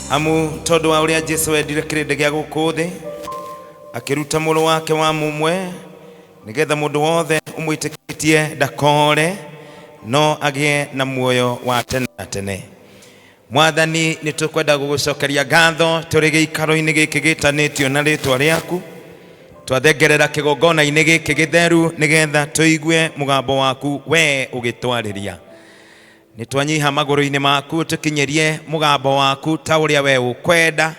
Amu tondũ wa ũrĩa Jesu endire kĩrĩndĩ gĩa gũkũ thĩ, akĩruta mũrũ wake wa mũmwe, nĩgetha mũndũ wothe ũmwĩtĩkĩtie ndakore, no agĩe na muoyo wa tene na tene. Mwathani, nĩ tũkwenda gũgũcokeria ngatho tũrĩ gĩikaro-inĩ gĩkĩ gĩtanĩtio na rĩtwa rĩaku. Twathengerera kĩgongona-inĩ gĩkĩ gĩtheru nĩgetha tũigue mũgambo waku we ũgĩtwarĩria. Nĩ twanyiha magũrũ-inĩ maku tũkinyĩrie mũgambo waku ta ũrĩa we ũkwenda,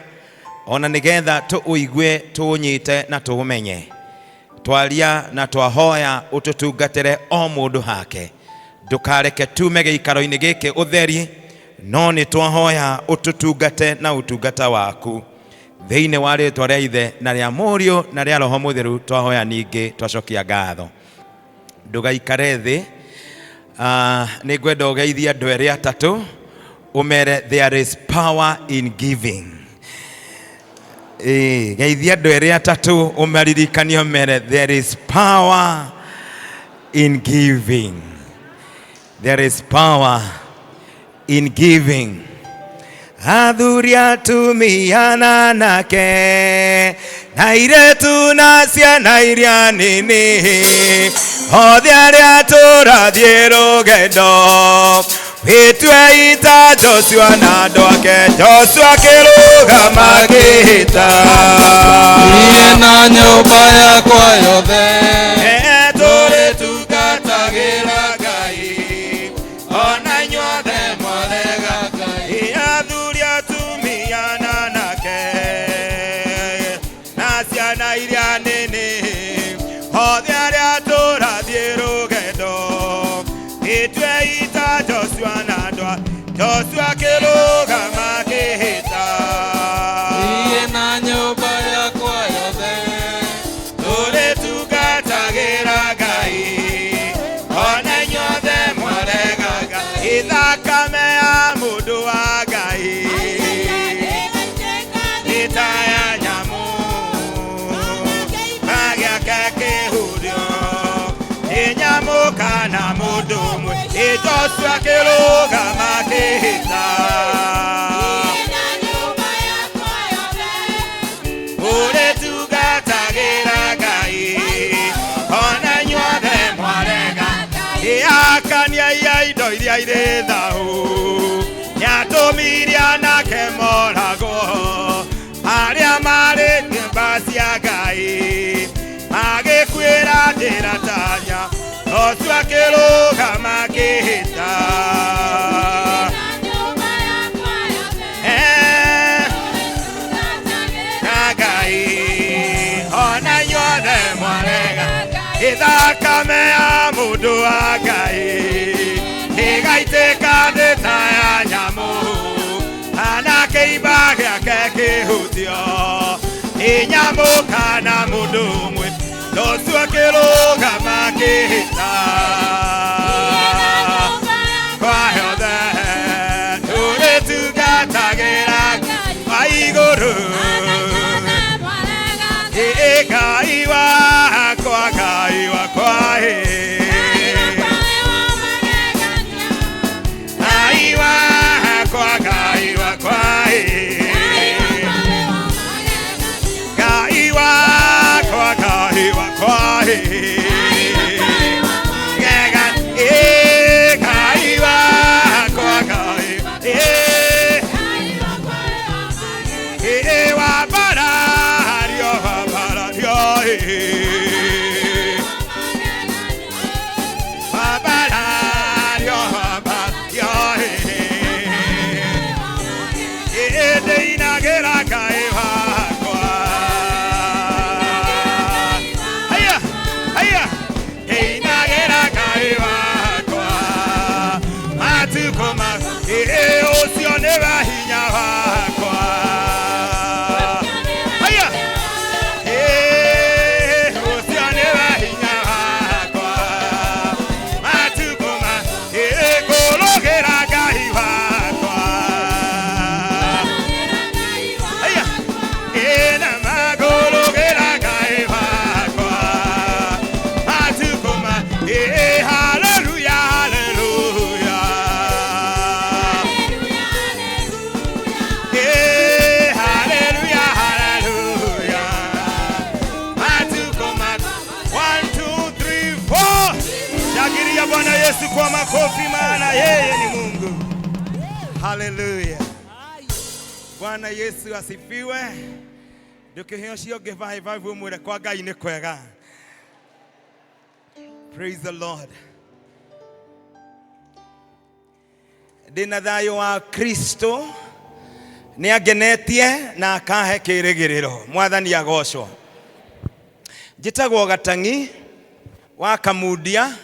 ona nĩgetha tũũigue, tũũnyite na tũũmenye. Twaria na twahoya ũtũtungatĩre o mũndũ hake. Ndũkareke tume gĩikaro-inĩ gĩkĩ ũtheri, no nĩ twahoya ũtũtungate na ũtungata waku. Thĩinĩ wa rĩtwa rĩa Ithe na rĩa Mũriũ na rĩa Roho Mũtheru twahoya ningĩ twacokia ngatho. Ndũgaikare thĩ. Nĩ ngwenda ũgeithie andũ erĩ atatũ ũmere there is power in giving. Ĩĩ, geithia andũ erĩ atatũ ũmaririkanie ũmere there is power in giving. There is power in giving. Athuri, atumia na anake, na airĩtu na ciana iria nini, othe arĩa tũrathiĩ rũgendo, wĩtue ita Joshua na andũ ake. Joshua akĩrũgama akĩhĩta. Niĩ na nyũmba yakwa yothe Tũrĩtungatagĩra Ngai, ona inyuothe mwarega Ngai. Athuri, atumia na anake, na ciana iria nini, othe arĩa tũrathiĩ rũgendo, ĩtue ita Joshua na andũ Joshua akĩrũgama akĩhĩta. Niĩ na nyũmba yakwa yothe Tũrĩtungatagĩra Ngai, ona inyuothe mwarega Ngai. Thakame ya mũndũ wa Ngai nĩ ta ya nyamũ, magĩake kĩhurio nĩ nyamũ kana mũndũ ũmwe. Ĩ Joshua akĩrũgama akĩhĩta. Ũrĩtungatagĩra Ngai, ona inyuothe mwarega. Ĩakania ya indo iria irĩ thahu, nĩatũmire anake moragwo arĩa marĩ nyũmba cia Ngai, magĩkuĩra njĩra tanya. Joshua akĩrũgama akĩhĩta. Na Ngai, ona inyuothe mwarega. Ithakame ya mũndũ wa Ngai ĩgaitĩka thĩ ta ya nyamũ, kana kĩimba gĩake kĩhutio nĩ nyamũ kana mũndũ ũmwe. Joshua akĩrũgama akĩhĩta. Kwa yothe tũrĩtungatagĩra wa igũrũ. Ĩ Ngai wakwa, Ngai wakwa, ĩ Ngai wakwa, Ngai wakwa, ĩ Ngai wakwa, Ngai wakwa, ĩ Gega, ĩ Ngai wakwa, Ngai, ĩ ĩ wambarario, wambarario, ĩ wambarario, wambarario, ĩ ndĩinagĩra Ngai wakwa. Haya, haya, ndĩinagĩra Ngai wakwa matukũ ma ĩ ũcio nĩwe hinya wakwa. Haya, ĩ ũcio nĩwe hinya wakwa matukũ ma ĩ kũrũgĩra Ngai wakwa. Yesu kwa makofi, maana yeye ni Mungu. Haleluya. Bwana Yesu asifiwe. Ndũkĩhe ũcio ũngĩ five five ũmwĩre kwa Ngai nĩ kwega. Praise the Lord. Ndĩna thayũ wa Kristo nĩ angenetie na akahe kĩrĩgĩrĩro. Mwathani agocwo. Njĩtagwo Gatang'i wa Kamundia,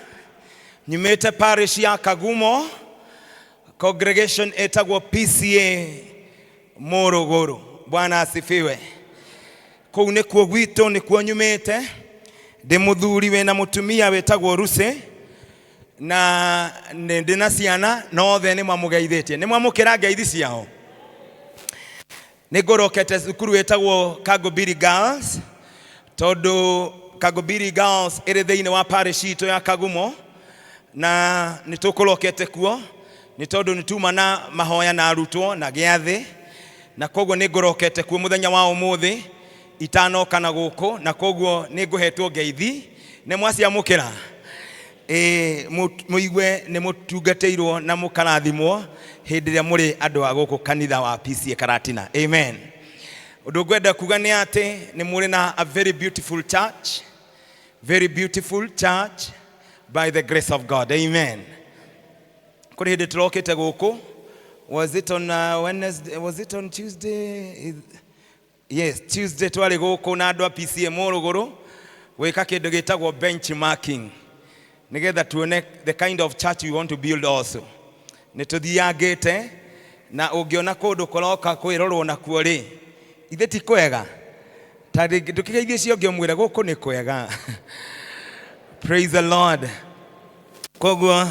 nyumĩte parish ya Kagumo, congregation ĩtagwo PCA Mũrũgũrũ. Bwana asifiwe. Kũu nĩkuo gwitũ, nĩkuo nyumĩte. Ndĩ mũthuri wĩna mũtumia wĩtagwo Rusi na nĩ ndĩ na ciana na othe nĩ mamũgeithĩtie. Nĩ mwamũkĩra ngeithi ciao. Nĩ ngũrokete cukuru ĩtagwo Kangũbiri Girls, tondũ Kangũbiri Girls ĩrĩ thĩinĩ wa parish itũ ya Kagumo, na nĩ tũkũrokete kuo nĩ tondũ nĩ tuma na mahoya na arutwo na gĩathĩ, na koguo nĩ ngũrokete kuo mũthenya wa ũmũthĩ itanoka na gũkũ, na koguo nĩ ngũhetwo ngeithi. Nĩ mwaciamũkĩra? Ĩĩ, mũigue nĩ mũtungatĩirwo na mũkarathimwo hĩndĩ ĩrĩa mũrĩ andũ a gũkũ kanitha wa PCA Karatina. Amen. Ũndũ ngwenda kuga nĩ atĩ nĩ mũrĩ na a very beautiful church, very beautiful church by the grace of God. Amen. Kũrĩ hĩndĩ tũrokĩte gũkũ, was it on Wednesday, was it on Tuesday? Yes, Tuesday twarĩ gũkũ na andũ a PCA Mũrũgũrũ gwĩka kĩndũ gĩtagwo benchmarking nĩgetha tuone the kind of church we want to build also. Nĩ tũthiangĩte na ũngĩona kũndũ kũroka kwĩrorwo nakuo rĩ, ithe ti kwega. Ta rĩngĩ ndũkĩgeithie ũcio ũngĩ ũmwĩre gũkũ nĩ kwega. Praise the Lord. Koguo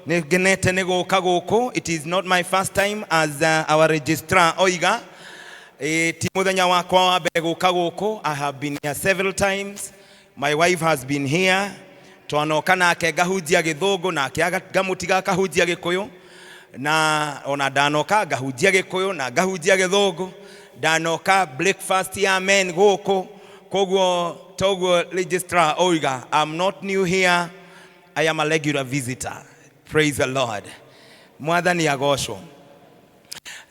nĩ ngenete nĩ gũka gũkũ. It is not my first time, as our registrar oiga. Ti mũthenya wakwa wa mbere gũka gũkũ. I have been here several times. My wife has been here. Twanoka nake ngahunjia gĩthũngũ, nake ngamũtiga akahunjia gĩkũyũ, na ona ndanoka ngahunjia gĩkũyũ na ngahunjia gĩthũngũ. Ndanoka breakfast ya men gũkũ. Koguo toguo registrar oiga, I'm not new here, I am a regular visitor. Praise the Lord. Mwathani agocwo.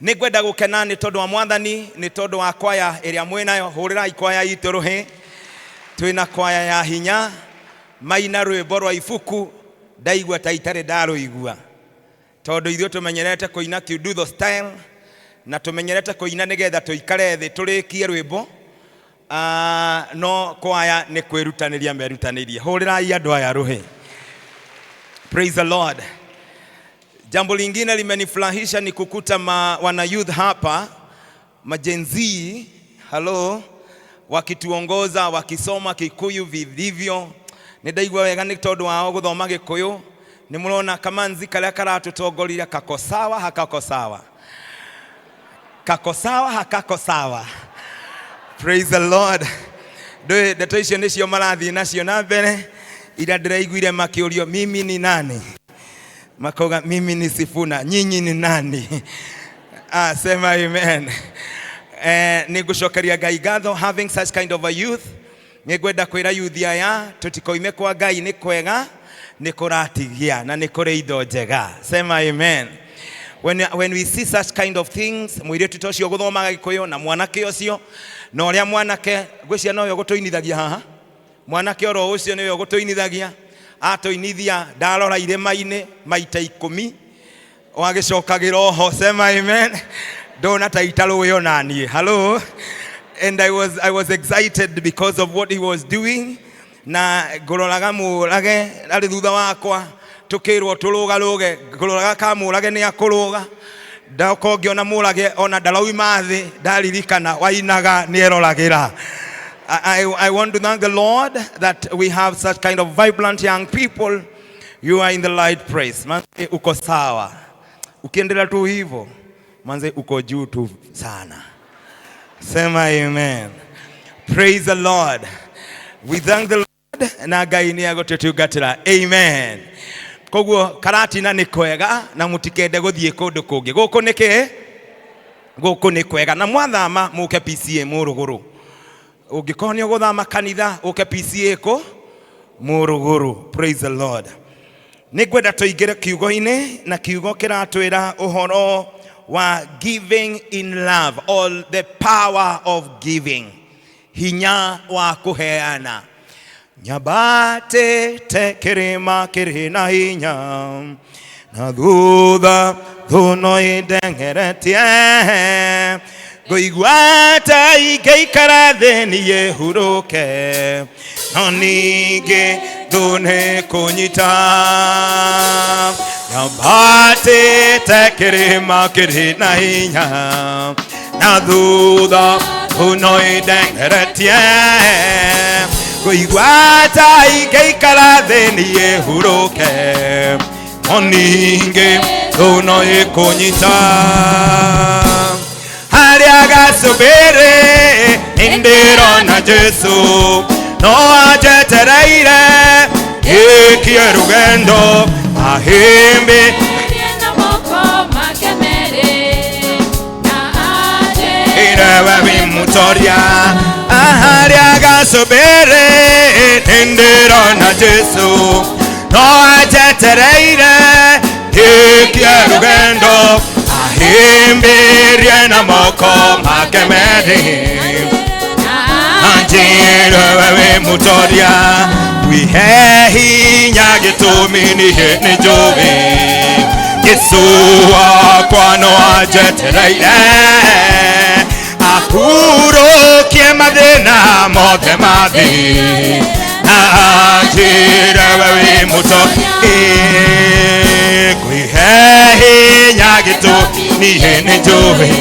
Nĩ ngwenda gũkena nĩ tondũ wa Mwathani, nĩ tondũ wa kwaya ĩrĩa mwĩnayo. Hũrĩrai kwaya itũ rũhĩ. Twĩna kwaya ya hinya, maina rwĩmbo rwa ibuku ndaigua ta itarĩ ndarũigua, tondũ ithuĩ tũmenyerete kũina kiundutho style na tũmenyerete kũina nĩgetha tũikare thĩ tũrĩkie rwĩmbo. No kwaya nĩ kwĩrutanĩria merutanĩirie. Hũrĩrai andũ aya rũhĩ. Praise the Lord. Jambo lingine limenifurahisha ni kukuta wana youth hapa, ma-Gen Z, hello, wakituongoza wakisoma Kikuyu vilivyo. Nĩ ndaigua wega nĩ tondũ wao gũthoma Gĩkũyũ. Nĩ mũrona kamanzi karĩa karatũtongoria kako sawa hakako sawa, kako sawa hakako sawa. Praise the Lord. Ndũĩ ndeto icio nĩcio marathiĩ nacio na mbere. Ira ndĩraiguire makĩũrio mimi ni nani, makauga mimi ni Sifuna, nyinyi ni nani? Ah, sema amen. Nĩ ngũcokeria Ngai ngatho having such kind of a youth. Nĩ ngwenda kwĩra youth aya tũtikoime kwa Ngai, nĩ kwega, nĩ kũratigia na nĩ kũrĩ indo njega. Sema amen. When we see such kind of things, mũirĩtu ta ũcio gũthomaga Gĩkũyũ na mwanake ũcio, na ũrĩa mwanake ngwĩciria nowe ũgũtũinithagia haha, mwanake oro ũcio nĩwe ũgũtũinithagia, atũinithia ndarora irĩma-inĩ maita 10 wagĩcokagĩra oho. Sema amen. Ndona ta itarũĩ ona niĩ. Hello. And I was excited because of what he was doing, na ngũroraga mũrage arĩ thutha wakwa tũkĩrwo tũrũgarũge, ngũroraga ka mũrage nĩ akũrũga, ndoka ngĩona mũrage ona ndarauma thĩ, ndaririkana wainaga nĩ eroragĩra. I want to thank the Lord that we have such kind of vibrant young people. You are in the right place. Manze uko sawa. Ukiendelea tu hivyo, manze uko juu tu sana. Sema amen. Praise the Lord. We thank the Lord na Ngai nĩ agũtũtungatĩra. Amen. Koguo Karatina nĩ kwega na mũtikende gũthiĩ kũndũ kũngĩ. Gũkũ nĩ kĩ? Gũkũ nĩ kwega na mwathama mũke PCA Mũrũgũrũ. Ũngĩkorwo nĩ ũgũthama kanitha ũke PCA kũ? Mũrũgũrũ. Praise the Lord. Nĩ ngwenda tũingĩre kiugo-inĩ, na kiugo kĩratwĩra ũhoro wa giving in love or the power of giving, hinya wa kũheana. Nyambatĩte kĩrĩma kĩrĩ na hinya, na thutha thuno ĩndengeretie, ngũigua ta ingĩikara thĩ niĩ hurũke, no ningĩ thũ nĩ kũnyita. Nyambatĩte kĩrĩma kĩrĩ na hinya, na thutha thuno ĩndengeretie, ngũigua ta ingĩikara thĩ niĩ hurũke, no ningĩ thũ no ĩkũnyita. Harĩa gacũmbĩrĩ nĩndĩrona Jesũ no anjetereire gĩkie rũgendo ahĩmbĩ irewe wĩ mũtoria. Harĩa gacũmbĩrĩ nĩndĩrona Jesũ no anjetereire gĩkie rũgendo ahĩmbĩrie na moko make merĩ, anjĩre we wĩ mũtoria. Wihe hinya gĩtũmi niĩ nĩ njũĩ Jesũ wakwa no anjetereire ahurũkie mathĩna mothe ma thĩ, na anjĩre we wĩ mũtoria. Ngwĩhe hinya gĩtũmi niĩ nĩ njũĩ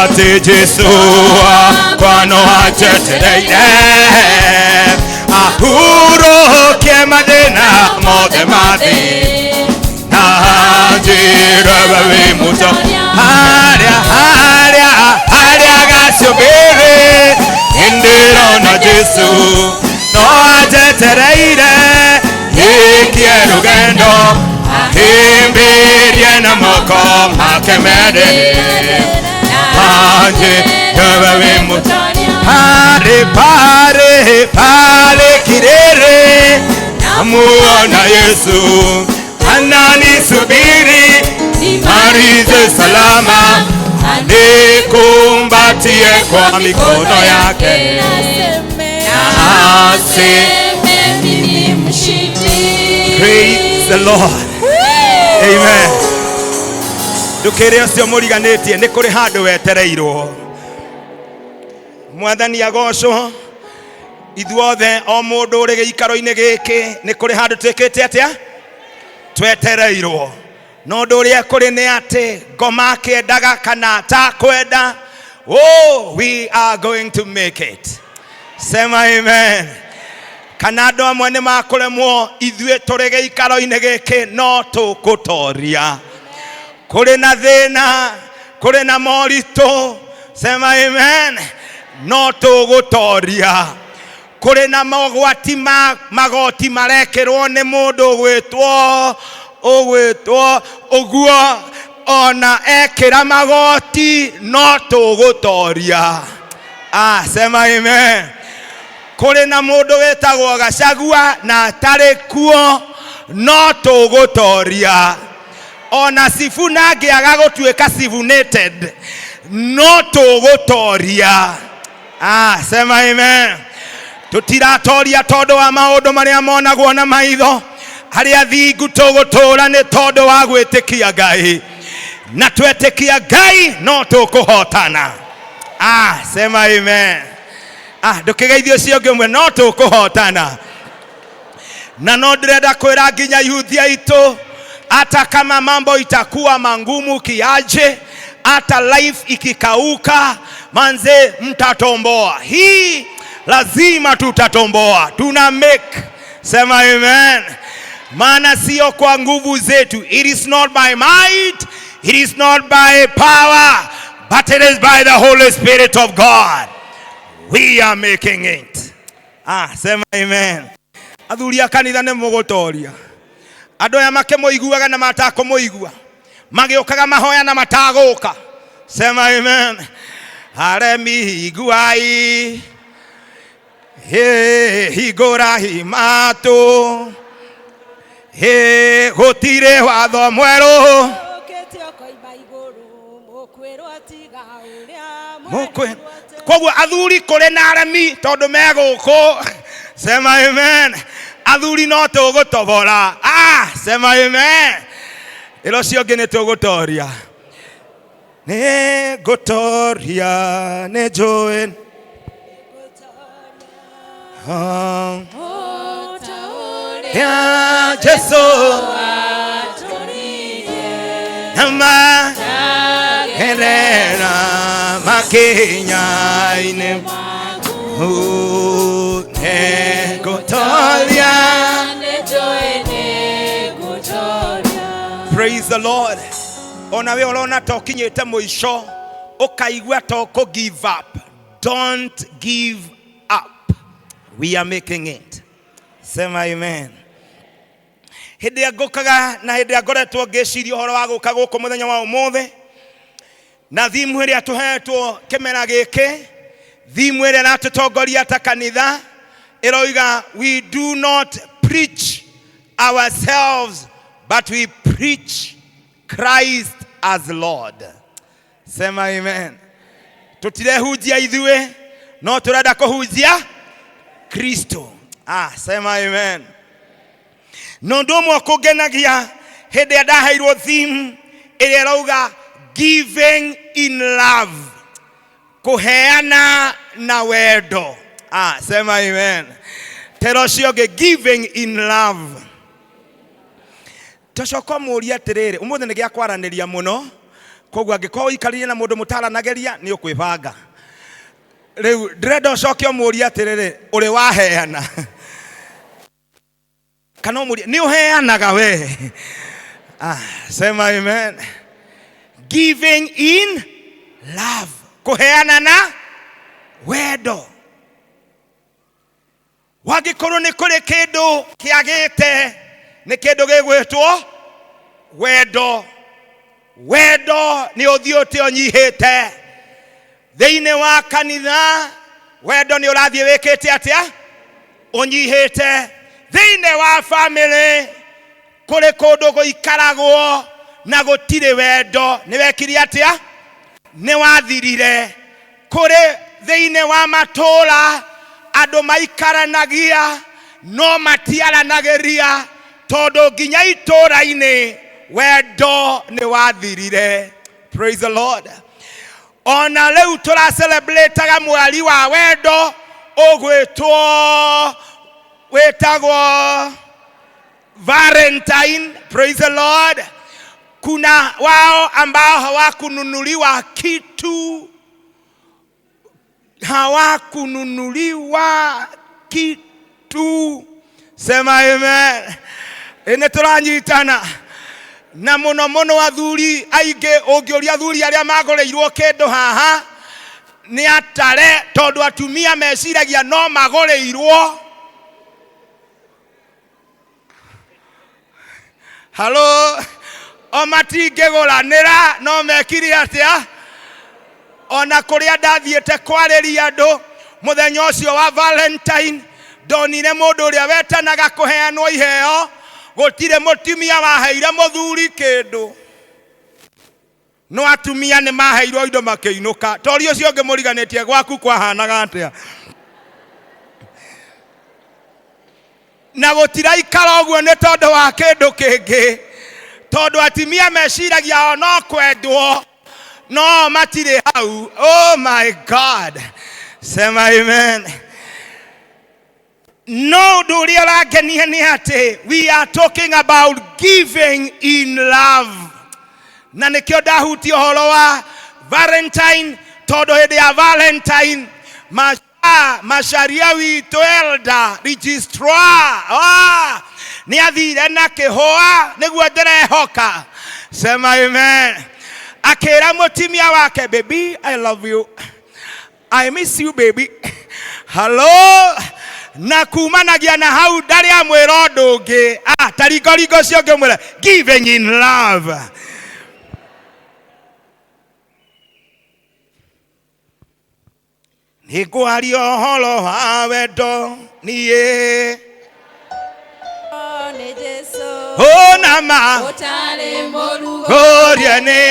atĩ Jesũ wakwa no anjetereire ahurũkie mathĩna mothe ma thĩ, na anjĩre we wĩ mũtoria. Harĩa harĩa harĩa gacũmbĩrĩ nĩndĩrona Jesũ no anjetereire gĩkie rũgendo ahĩmbĩrie na moko make merĩ, anjĩre we wĩ mũtoria. Pale pale pale kilele namuona Yesu ananisubiri nimalize salama, anikumbatie kwa mikono yake na aseme mimi mshindi. Praise the Lord. Amen. Ndũkĩre ũcio mũriganĩtie nĩ kũrĩ handũ wetereirwo. Mwathani agocwo. Ithuothe o mũndũ ũrĩ gĩikaro-inĩ gĩkĩ nĩ kũrĩ handũ twĩkĩte atĩa? Twetereirwo. No ũndũ ũrĩa kũrĩ nĩ atĩ ngoma akĩendaga kana atakwenda, oh, we are going to make it. Sema amen. Kana andũ amwe nĩ makũremwo, ithuĩ tũrĩ gĩikaro-inĩ gĩkĩ no tũkũtoria. Kũrĩ na thĩna, kũrĩ na moritũ, sema amen, no tũgũtoria. Kũrĩ na mogwati ma magoti marekĩrwo nĩ mũndũ ũgwĩtwo ũguo, ona ekĩra magoti no tũgũtoria. Ah, sema amen. Kũrĩ na mũndũ wĩtagwo Gachagua na atarĩ kuo no tũgũtoria. Ona Sifuna angĩaga gũtuĩka sifunated no tũgũtoria. Ah, sema amen. Tũtiratoria tondũ wa maũndũ marĩa monagwo na maitho, arĩa thingu tũgũtũra nĩ tondũ wa gwĩtĩkia Ngai, na twetĩkia Ngai no tũkũhotana. Ah, sema amen. Ah, ndũkĩgeithie ũcio ũngĩ ũmwe, no tũkũhotana. Na no ndĩrenda kwĩra nginya yuthi aitũ, hata kama mambo itakuwa mangumu kiaje, hata life ikikauka, manze mtatomboa. Hii lazima tutatomboa. Tuna make. Sema amen. Maana sio kwa nguvu zetu. It is not by might, it is not by power, but it is by the Holy Spirit of God. We are making it. Ah, sema amen. Athuri a kanitha nĩ mũgũtoria. Andũ aya makĩmũiguaga na matakũmũigua, magĩũkaga mahoya na matagũka. Sema amen. Aremi higuai, hingũrai matũ, Hĩ, gũtirĩ watho mwerũ. Ũkĩte ũkoima igũrũ, mũkwĩrwo tiga ũrĩa Mũkwĩ mwerirwo tene. Koguo athuri kũrĩ na aremi tondũ me gũkũ. Sema amen. Athuri no tũgũtobora. Ah, sema amen. Ĩro ũcio ũngĩ nĩ tũgũtoria. Nĩ ngũtoria nĩ njũĩ. Ah. Ya Jesu nama gerera makinya-inĩ nĩ ngũtoria. Praise the Lord. Ona we ũrona ta ũkinyĩte mũico ũkaigua ta ũkũ give up. Don't give up. We are making it. Sema amen. Hĩndĩ ĩrĩa ngũkaga na hĩndĩ ĩrĩa ngoretwo ngĩciria ũhoro wa gũka gũkũ mũthenya wa ũmũthĩ na thimu ĩrĩa tũhetwo kĩmera gĩkĩ, thimu ĩrĩa ĩratũtongoria ta kanitha ĩroiga we do not preach ourselves but we preach Christ as Lord. Sema amen. Tũtirehunjia ithuĩ no tũrenda kũhunjia Kristo. Ah, sema amen. Na ũndũ ũmwe ũkũngenagia hĩndĩ ĩrĩa ndaheirwo theme ĩrĩa ĩrauga giving in love, kũheana na wendo. Ah, sema amen. Tera ũcio ũngĩ, giving in love. Tũcoka ũmũrie atĩrĩrĩ, ũmũthĩ nĩ gĩa kwaranĩria mũno, koguo angĩkorwo ũikarĩire na mũndũ mũtaranagĩria nĩ ũkwĩbanga. Rĩu ndĩrenda ũcoke ũmũrie atĩrĩrĩ, ũrĩ waheana? Kana ũmũrie nĩ ũheanaga we? Ah, sema amen. Giving in love, kũheana na wendo. Wangĩkorwo nĩ kũrĩ kĩndũ kĩagĩte, nĩ kĩndũ gĩgwĩtwo wendo. Wendo nĩ ũthiũte ũnyihĩte thĩinĩ wa kanitha. Wendo nĩ ũrathiĩ wĩkĩte atĩa? Ũnyihĩte. Thĩinĩ wa famĩlĩ kũrĩ kũndũ gũikaragwo na gũtirĩ wendo. Nĩ wekire atĩa? Nĩ wathirire. Kũrĩ thĩinĩ wa matũũra andũ maikaranagia no matiaranagĩria, tondũ nginya itũũra-inĩ wendo nĩ wathirire. Praise the Lord. Ona rĩu tũracelebrataga mweri wa wendo ũgwĩtwo wĩtagwo Valentine. Praise the Lord. Kuna wao ambao hawakununuliwa kitu, hawakununuliwa kitu. Sema amen. Ĩ nĩ tũranyitana na mũno mũno athuri aingĩ. Ũngĩũria athuri arĩa magũrĩirwo kĩndũ haha nĩ atare, tondũ atumia meciragia no magũrĩirwo. Halo, o matingĩgũranĩra no mekire atĩa? Ona kũrĩa ndathiĩte kwarĩria andũ mũthenya ũcio wa Valentine, ndonire mũndũ ũrĩa wetanaga kũheanwo iheo, gũtirĩ mũtumia waheire mũthuri kĩndũ, no atumia nĩ maheirwo indo makĩinũka. Tori ũcio ũngĩ mũriganĩtie gwaku kwahanaga atĩa? Na gũtiraikara ũguo nĩ tondũ wa kĩndũ kĩngĩ, tondũ atumia meciragia o no kwendwo no matirĩ hau. Oh my God, sema amen. No ũndũ ũrĩa ũrangenia nĩ atĩ we are talking about giving in love, na nĩkĩo ndahutia ũhoro wa Valentine, tondũ hĩndĩ ya Valentine macaria witũ elder registrar nĩ athire na kĩhũa nĩguo ndĩrehoka. Sema amen. Akĩra mũtumia wake, "Baby, I love you, I miss you, baby." Hello, na kumanagia na hau ndarĩ amwĩra ũndũ ũngĩ. Ah, ta ringoringo ũcio ũngĩ ũmwĩra giving in love. Nĩ ngwaria ũhoro wa wendo niĩ. Nĩ Jesu. Ũnama ũtarĩ mũrugo kũrie nĩ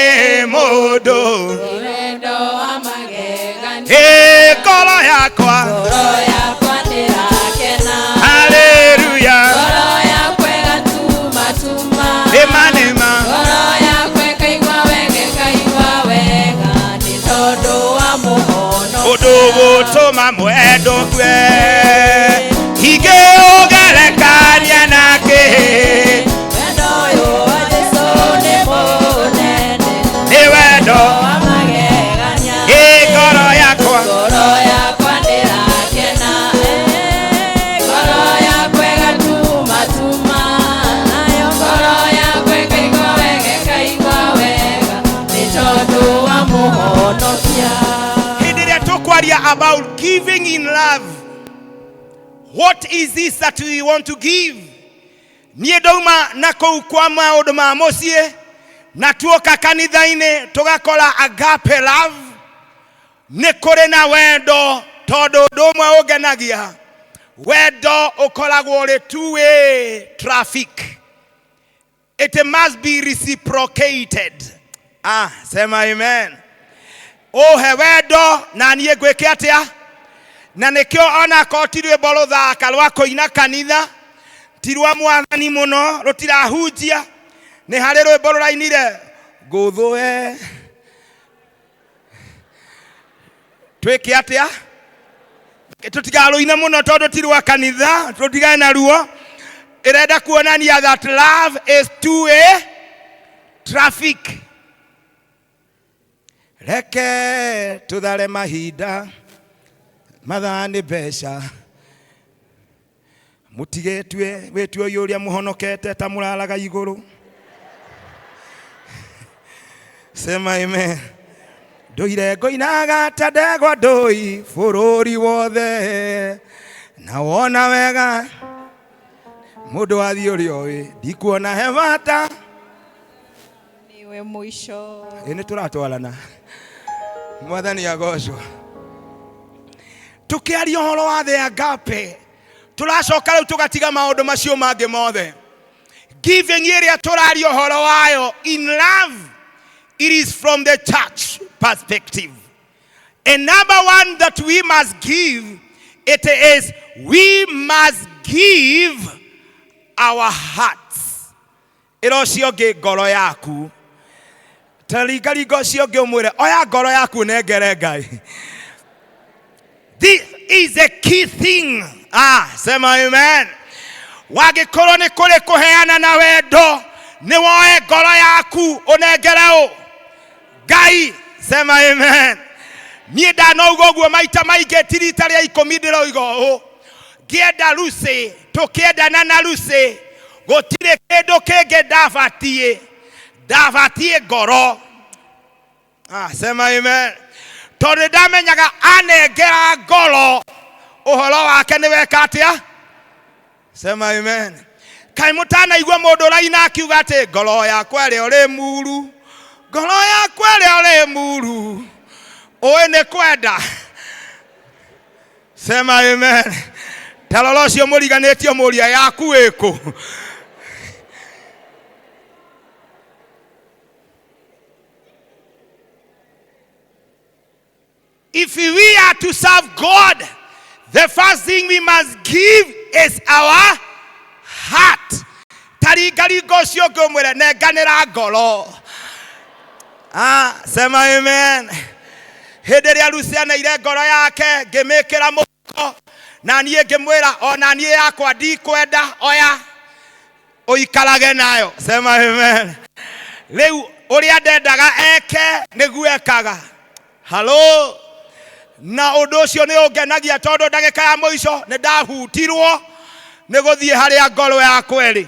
mũndũ. Nĩ wendo wa magegania. Ĩ ngoro yakwa. Ngoro yakwa nĩrakena. Haleluya. Ngoro yakwa ĩgatumatuma. Nĩma nĩma. Ngoro yakwa ĩkaigua wega, ĩkaigua wega nĩ tondũ wa mũhonokia. Ũndũ gũtũma mwendo kwe ingĩũgerekania nake. Wendo ũyũ wa Jesũ nĩ mũnene. Nĩ wendo wa magegania. Ĩ ngoro yakwa. Ngoro yakwa nĩrakena. Ngoro yakwa ĩgatumatuma. Nayo ngoro yakwa ĩkaigua wega, ĩkaigua wega nĩ tondũ wa mũhonokia. Hĩndĩ ĩrĩa tũkwaria about giving in love, what is this that we want to give? Niĩ ndauma na kũu kwa maũndũ ma mũciĩ na tuoka kanitha-inĩ tũgakora agape love. Nĩ kũrĩ na wendo, tondũ ũndũ ũmwe ũngenagia, wendo ũkoragwo ũrĩ two way traffic. It must be reciprocated. Ah, sema amen. Ũhe wendo na niĩ ngwĩke atĩa? Na nĩkĩo onakorwo ti rwĩmbo rũthaka rwa kũina kanitha, ti rwa mwathani mũno, rũtirahunjia, nĩ harĩ rwĩmbo rũrainire ngũthũe twĩke atĩa. Tũtikarũine mũno tondũ ti rwa kanitha, tũtigane naruo. Ĩrenda kuonania that love is two way traffic. Reke tũthare mahinda, mathaa nĩ mbeca, mũtigetue wĩtue ũyũ ũrĩa mũhonokete ta mũraraga igũrũ. Sema amen. Ndũire ngũinaga ta ndegwa ndũi bũrũri wothe, na wona wega mũndũ athiĩ ũrĩa ũĩ, ndikuona he bata. Niwe mũico. Ĩ nĩ tũratwarana. Mwathani agocwo. Tũkĩaria ũhoro wa the agape, tũracoka rĩu tũgatiga maũndũ macio mangĩ mothe. Giving ĩrĩa tũraria ũhoro wayo in love, it is from the church perspective. And number one that we must give, it is we must give our hearts. Ĩra ũcio ũngĩ ngoro yaku. Ta ringaringa ũcio ũngĩ ũmwĩre oya ngoro yaku nengere Ngai. This is a key thing. Ah, sema amen. Wangĩkorwo nĩ kũrĩ kũheana na wendo, nĩ woe ngoro yaku ũnengere ũ Ngai. Sema amen. Niĩ ndanauga ũguo maita maingĩ, ti rita rĩa 10 ndĩroiga ũũ. Ngĩenda Lucy, tũkĩendana na Lucy, gũtirĩ kĩndũ kĩngĩ ndabatiĩ, ndabatiĩ ngoro. Ah, sema amen. Tondũ ndamenyaga anengera ngoro, ũhoro wake nĩ weka atĩa? Sema amen. Kaĩ mũtanaigua mũndũ ũraina akiuga atĩ ngoro yakwa ĩrĩa ũrĩ muru, ngoro yakwa ĩrĩa ũrĩ muru, ũĩ nĩ kwenda. Sema amen. Ta rora ũcio mũriganĩtio mũria yaku ĩkũ. If we are to serve God, the first thing we must give is our heart. Taringaringa ũcio ũngĩ ũmwĩre nenganĩra ngoro. Ah, sema amen. Hĩndĩ ĩrĩa Lucy aneire ngoro yake ngĩmĩkĩra mũhuko, na niĩ ngĩmwĩra ona niĩ yakwa ndikwenda, oya ũikarage nayo. Sema amen. Rĩu ũrĩa ndendaga eke nĩguo ekaga. Halo. Na ũndũ ũcio nĩ ũngenagia tondũ ndagĩka ya mũico nĩ ndahutirwo nĩ gũthiĩ harĩa ngoro yakwa ĩrĩ.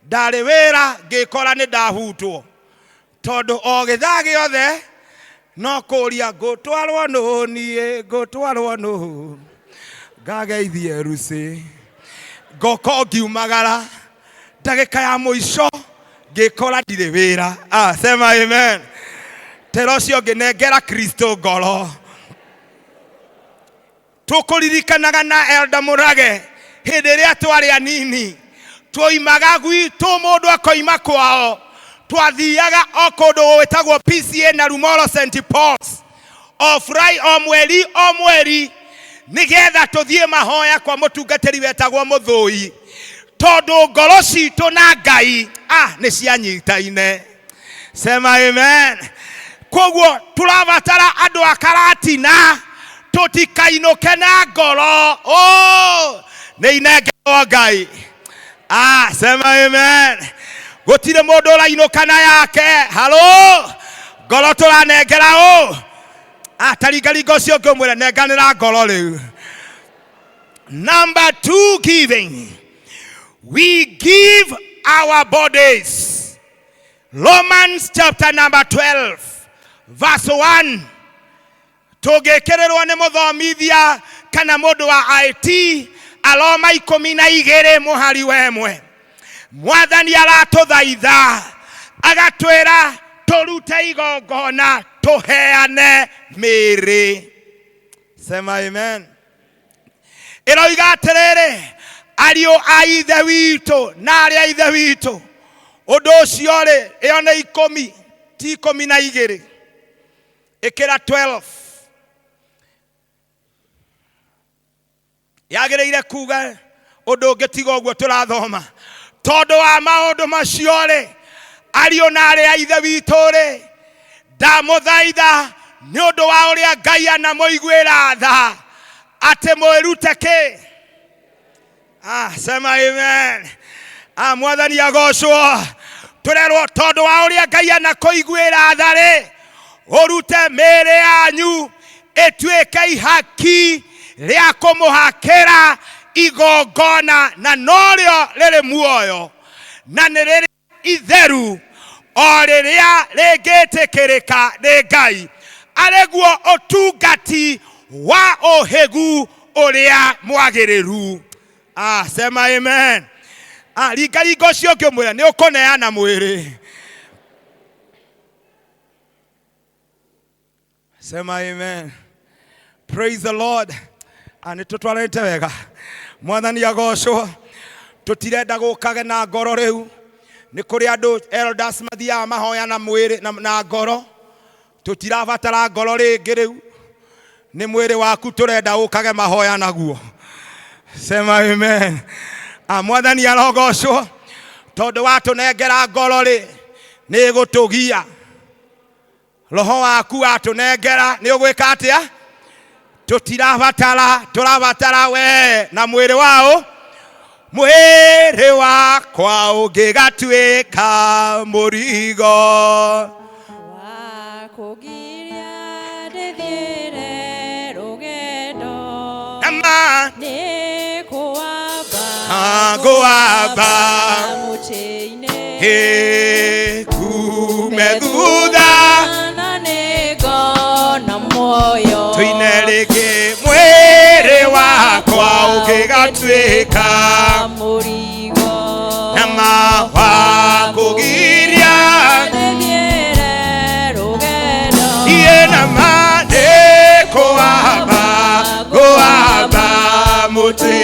Ndarĩ wĩra ngĩkora nĩ ndahutwo, tondũ o gĩthaa gĩothe no kũria ngũtwarwo nũ, niĩ ngũtwarwo nũ, ngageithie Lucy, ngoko ngiumagara. Ndagĩka ya mũico ngĩkora ndirĩ wĩra. Ah, sema amen. Tera ũcio ũngĩ nengera Kristo ngoro. Tũkũririkanaga na Elda Mũrage hĩndĩ ĩrĩa twarĩ anini, Tuoimaga gwitũ, mũndũ akoima kwao, twathiaga o kũndũ gwĩtagwo PCA na Rumoro St Paul's o Friday, o mweri o mweri, nĩgetha tũthiĩ mahoya kwa mũtungatĩri wetagwo Mũthũi, tondũ ngoro citũ na Ngai nĩ cianyitaine. Sema amen. Koguo tũrabatara andũ a Karatina tũtikainũke na ngoro. Oh, nĩ inengerwo Ngai. Sema amen. Gũtirĩ mũndũ ũrainũka na yake. Halo, ngoro tũranengera ũ? Taringaringa ũcio ũngĩ ũmwĩre nenganĩra ngoro rĩu. Number 2, giving. We give our bodies. Romans chapter number 12 verse 1. Tũngĩkĩrĩrwo nĩ mũthomithia kana mũndũ wa IT, Aroma 12 mũhari wa 1. Mwathani aratũthaitha agatwĩra tũrute igongona tũheane mĩĩrĩ. Sema amen. Ĩroiga atĩrĩrĩ, ariũ a ithe witũ na arĩ a ithe witũ, ũndũ ũcio rĩ, ĩyo nĩ 10, ti 12, ĩkĩra 12. Yagĩrĩire kuga ũndũ ũngĩ tiga ũguo tũrathoma. Tondũ wa maũndũ macio rĩ, ariũ na arĩ a ithe witũ rĩ, ndamũthaitha nĩ ũndũ wa ũrĩa Ngai anamũiguĩra tha atĩ mwĩrute kĩ? Sema amen. Mwathani agocwo. Tũrerwo tondũ wa ũrĩa Ngai anakũiguĩra tha rĩ, ũrute mĩĩrĩ yanyu ĩtuĩke ihaki rĩa kũmũhakĩra igongona, na norĩo rĩrĩ muoyo na nĩ rĩrĩ itheru, o rĩrĩa rĩngĩtĩkĩrĩka nĩ Ngai, arĩguo ũtungati wa ũhĩgu ũrĩa mwagĩrĩru. Sema amen. Ringaringa ũcio ũngĩ ũmwĩre nĩ ũkũneana mwĩrĩ. Sema amen. Praise the Lord. Nĩ tũtwarĩte wega. Mwathani agocwo. Tũtirenda gũkage na ngoro rĩu. Nĩ kũrĩ andũ elders mathiaga mahoya na mwĩrĩ na ngoro. Tũtirabatara ngoro rĩngĩ rĩu. Nĩ mwĩrĩ waku tũrenda ũkage mahoya naguo. Sema amen. Mwathani arogocwo. Tondũ watũnengera ngoro rĩ, nĩ ĩgũtũgia. Roho waku watũnengera nĩ ũgwĩka atĩa? Tũtirabatara, tũrabatara we na mwĩrĩ wao. Mwĩrĩ wakwa ũngĩgatuĩka mũrigo wa kũgiria ndĩthiĩre rũgendo, nama nĩ kũwamba ngũwamba mũtĩ-inĩ, kume thutha na nĩ ngona muoyo. Tũine rĩngĩ. Mwĩrĩ wakwa ũngĩgatuĩka mũrigo nama wa kũgiria ndĩthiĩre rũgendo, iye nama nĩ kũwamba ngũwamba mũtĩ,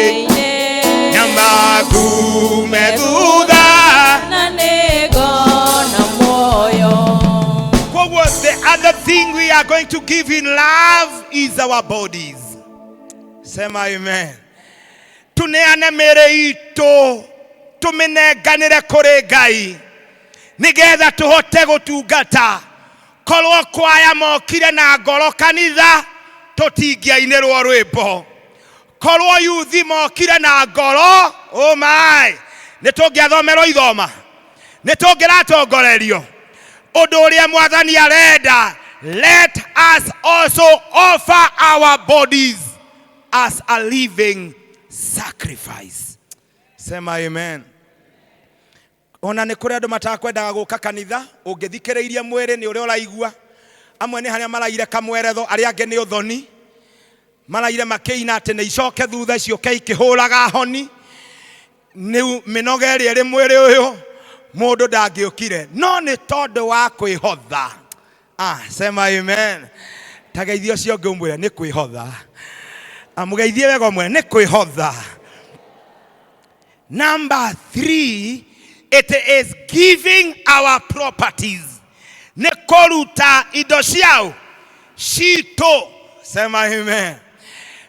nyama kume thutha na nĩ ngona muoyo. Koguo the other thing we are going to give in love is our bodies. Sema amen. Tuneane mĩĩrĩ itũ, tũmĩnenganĩre kũrĩ Ngai nĩgetha tũhote gũtungata. Korwo kwaya mokire na ngoro kanitha, tũtingĩainĩrwo rwĩmbo. Korwo yuthi mokire na ngoro, oh my, nĩ tũngĩathomerwo ithoma, nĩ tũngĩratongorerio. Ũndũ ũrĩa Mwathani arenda, let us also offer our bodies as a living sacrifice. Sema amen. Ona nĩ kũrĩ andũ matakwendaga gũka kanitha, ũngĩthikĩrĩirie mwĩrĩ nĩ ũrĩa ũraigua. Amwe nĩ harĩa maraire kamweretho, arĩa angĩ nĩ ũthoni. Maraire makĩina atĩ nĩ icoke thutha ciũke ikĩhũraga honi. Nĩ mĩnoga ĩrĩa ĩrĩ mwĩrĩ ũyũ, mũndũ ndangĩũkire. No nĩ tondũ wa kwĩhotha. Sema amen. Ta geithie ũcio ũngĩ ũmwĩre nĩ kwĩhotha. Mũgeithie wega ũmwĩre nĩ kwĩhotha. Number three, it is giving our properties. Nĩ kũruta indo ciao citũ. Sema amen.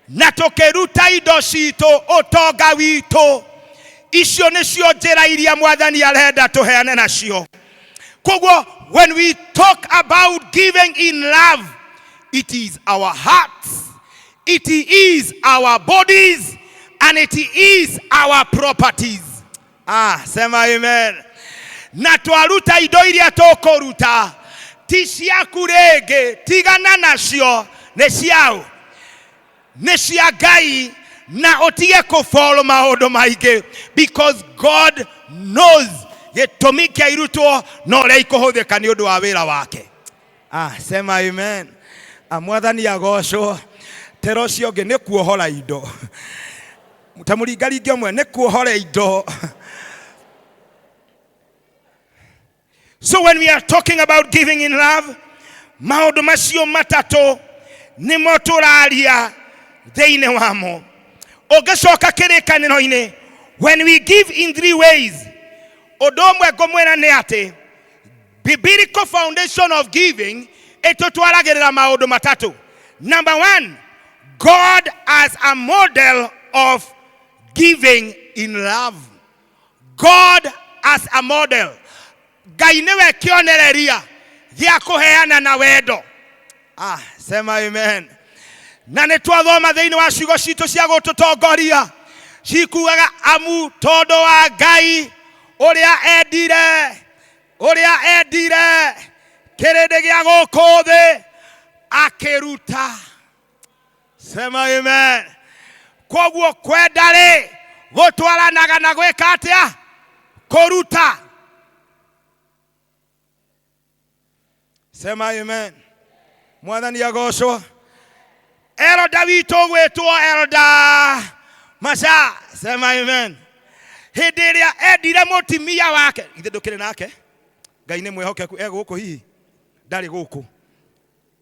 Na tũkĩruta indo citũ, ũtonga witũ, icio nĩcio njĩra iria Mwathani arenda tũheane nacio. Koguo when we talk about giving in love, it is our hearts, it is our bodies, and it is our properties. Ah, sema amen. Na twaruta indo iria tũkũruta ti ciaku rĩngĩ, tigana nacio, nĩ ciao, nĩ cia Ngai, na ũtige kũbolo maũndũ maingĩ, because God knows gĩtũmi kĩa irutwo na ũrĩa ikũhũthĩka nĩ ũndũ wa wĩra wake. Ah, sema amen. Ah, Mwathani agocwo. Tera ũcio ũngĩ nĩ kuohora indo, ta mũringaringe ũmwe, nĩ kuohora indo. So when we are talking about giving in love, maũndũ macio matatũ nĩmo tũraria thĩinĩ wamo. Ũngĩcoka kĩrĩkanĩro-inĩ, when we give in three ways, ũndũ ũmwe ngũmwĩra nĩ atĩ biblical foundation of giving ĩtũtwaragĩrĩra maũndũ matatũ. Number one, God as a model of giving in love. God as a model. Ngai nĩwe kĩonereria gĩa kũheana na wendo. Ah, sema amen. Na nĩ twathoma thĩinĩ wa ciugo citũ cia gũtũtongoria cikugaga, amu tondũ wa Ngai ũrĩa endire, ũrĩa endire kĩrĩndĩ gĩa gũkũ thĩ akĩruta. Sema amen. Koguo kwenda rĩ gũtwaranaga na gwĩka atĩa? Kũruta. Sema amen. Mwathani agocwo. Elder witũ gwĩtwo Elder Maca. Sema amen. Hĩndĩ ĩrĩa endire mũtimia wake, ithe ndũkĩrĩ nake? Ngai nĩ mwĩhokeku, e gũkũ hihi? Ndarĩ gũkũ,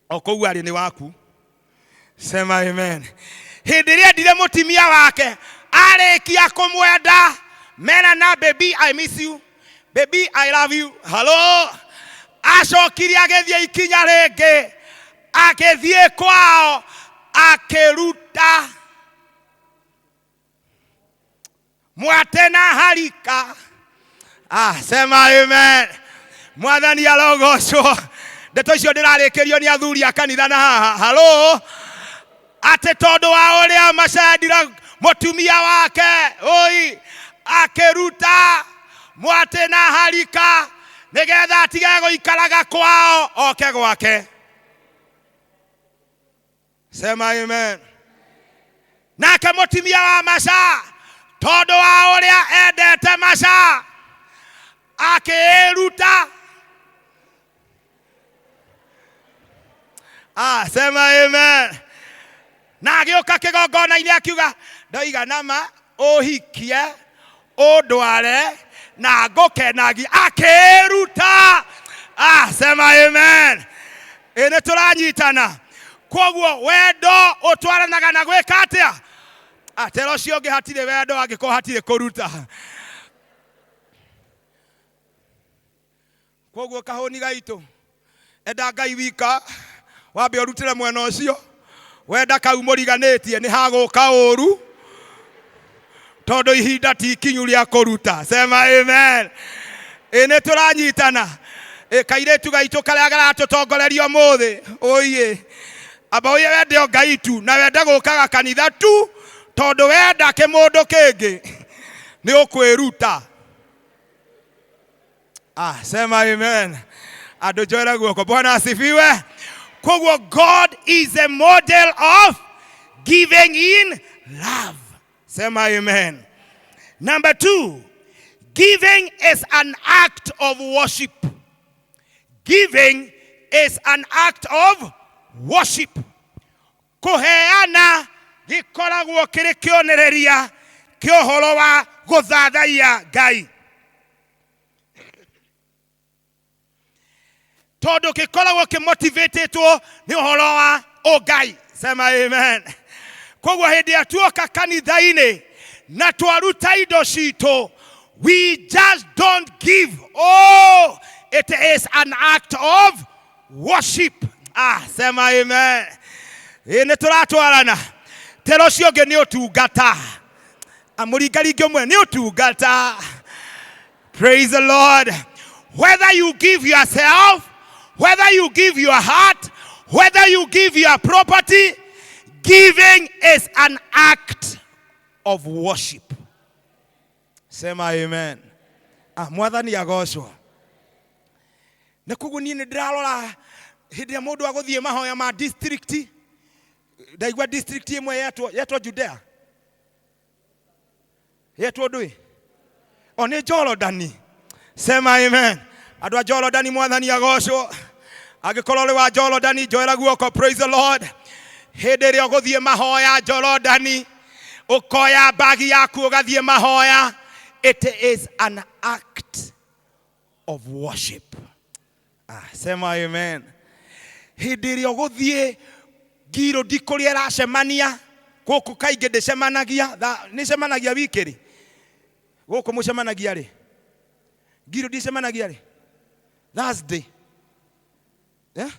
o kũu arĩ nĩ waku. Sema amen. Hĩndĩ ĩrĩa endire mũtimia wake, arĩkia kũmwenda, mera na baby I miss you, baby I love you, hello, acokire agĩthiĩ ikinya rĩngĩ, agĩthiĩ kwao akĩruta mwate na harika. Ah, sema amen. Mwathani arogocwo. Ndeto icio ndĩrarĩkĩrio nĩ athuri a kanitha na haha, halo, atĩ tondũ wa ũrĩa macendira mũtumia wake, oi, akĩruta mwatĩ na harika nĩgetha atige gũikaraga kwao oke gwake. Sema amen. Nake mũtumia wa Maca, tondũ wa ũrĩa endete Maca, akĩĩruta. Ah, sema amen. Na agĩũka kĩgongona-inĩ akiuga, ndoiga nama ũhikie ũndware na ngũkenagia. Akĩĩruta. Ah, sema amen. Ĩ nĩ tũranyitana? Koguo wendo ũtwaranaga na gwĩka atĩa? Atera ũcio ũngĩ, hatirĩ wendo angĩkorwo hatirĩ kũruta. Koguo kahũni gaitũ, enda Ngai wika, wambe ũrutĩre mwena ũcio. Wenda kau mũriganĩtie, nĩ hagũka ũru, tondũ ihinda ti ikinyu rĩa kũruta. Sema amen. Ĩ nĩ tũranyitana? Ĩ kairĩtu gaitũ karĩa karatũtongoreria ũmũthĩ, ũiĩ, amba ũyũ, wende o Ngai tu na wende gũkaga kanitha tu, tondũ wenda kĩmũndũ kĩngĩ nĩ ũkwĩruta. Ah, sema amen. Andũ njoere guoko. Bwana asifiwe. Koguo God is a model of giving in love. Sema amen. Number two, giving is an act of worship. Giving is an act of worship. Kũheana gĩkoragwo kĩrĩ kĩonereria kĩa ũhoro wa gũthathaiya Ngai, tondũ gĩkoragwo kĩmotivatĩtwo nĩ ũhoro wa ũngai. Sema amen. Koguo hĩndĩ ĩrĩa tuoka kanitha-inĩ, Na twaruta indo citũ, we just don't give. Oh, it is an act of worship. Ah, sema amen. Ĩ nĩ tũratwarana. Tera ũcio ũngĩ nĩ ũtungata. Amũringaringe ũmwe nĩ ũtungata. Praise the Lord. Whether you give yourself, whether you give your heart, whether you give your property, giving is an act of worship. Sema amen. Ah, Mwathani agocwo. Nĩ koguo niĩ nĩ ndĩrarora hĩndĩ ĩrĩa mũndũ agũthiĩ mahoya ma district, ndaigua district ĩmwe yetwo Judea, yetwo ndũĩ o nĩ Jorodani. Sema amen. Andũ a Jorodani, Mwathani agocwo. Angĩkorwo ũrĩ wa Jorodani, njoera guoko. Praise the Lord. Hĩndĩ ĩrĩa ũgũthiĩ mahoya Jorodani, ũkoya bagi yaku ũgathiĩ mahoya, it is an act of worship. Ah, sema amen. Hĩndĩ ĩrĩa ũgũthiĩ ngirũndi kũrĩa ĩracemania gũkũ, kaingĩ ndĩcemanagia, nĩcemanagia wiki rĩ, gũkũ mũcemanagia rĩ, ngirũndi icemanagia rĩ? Thursday. Yeah?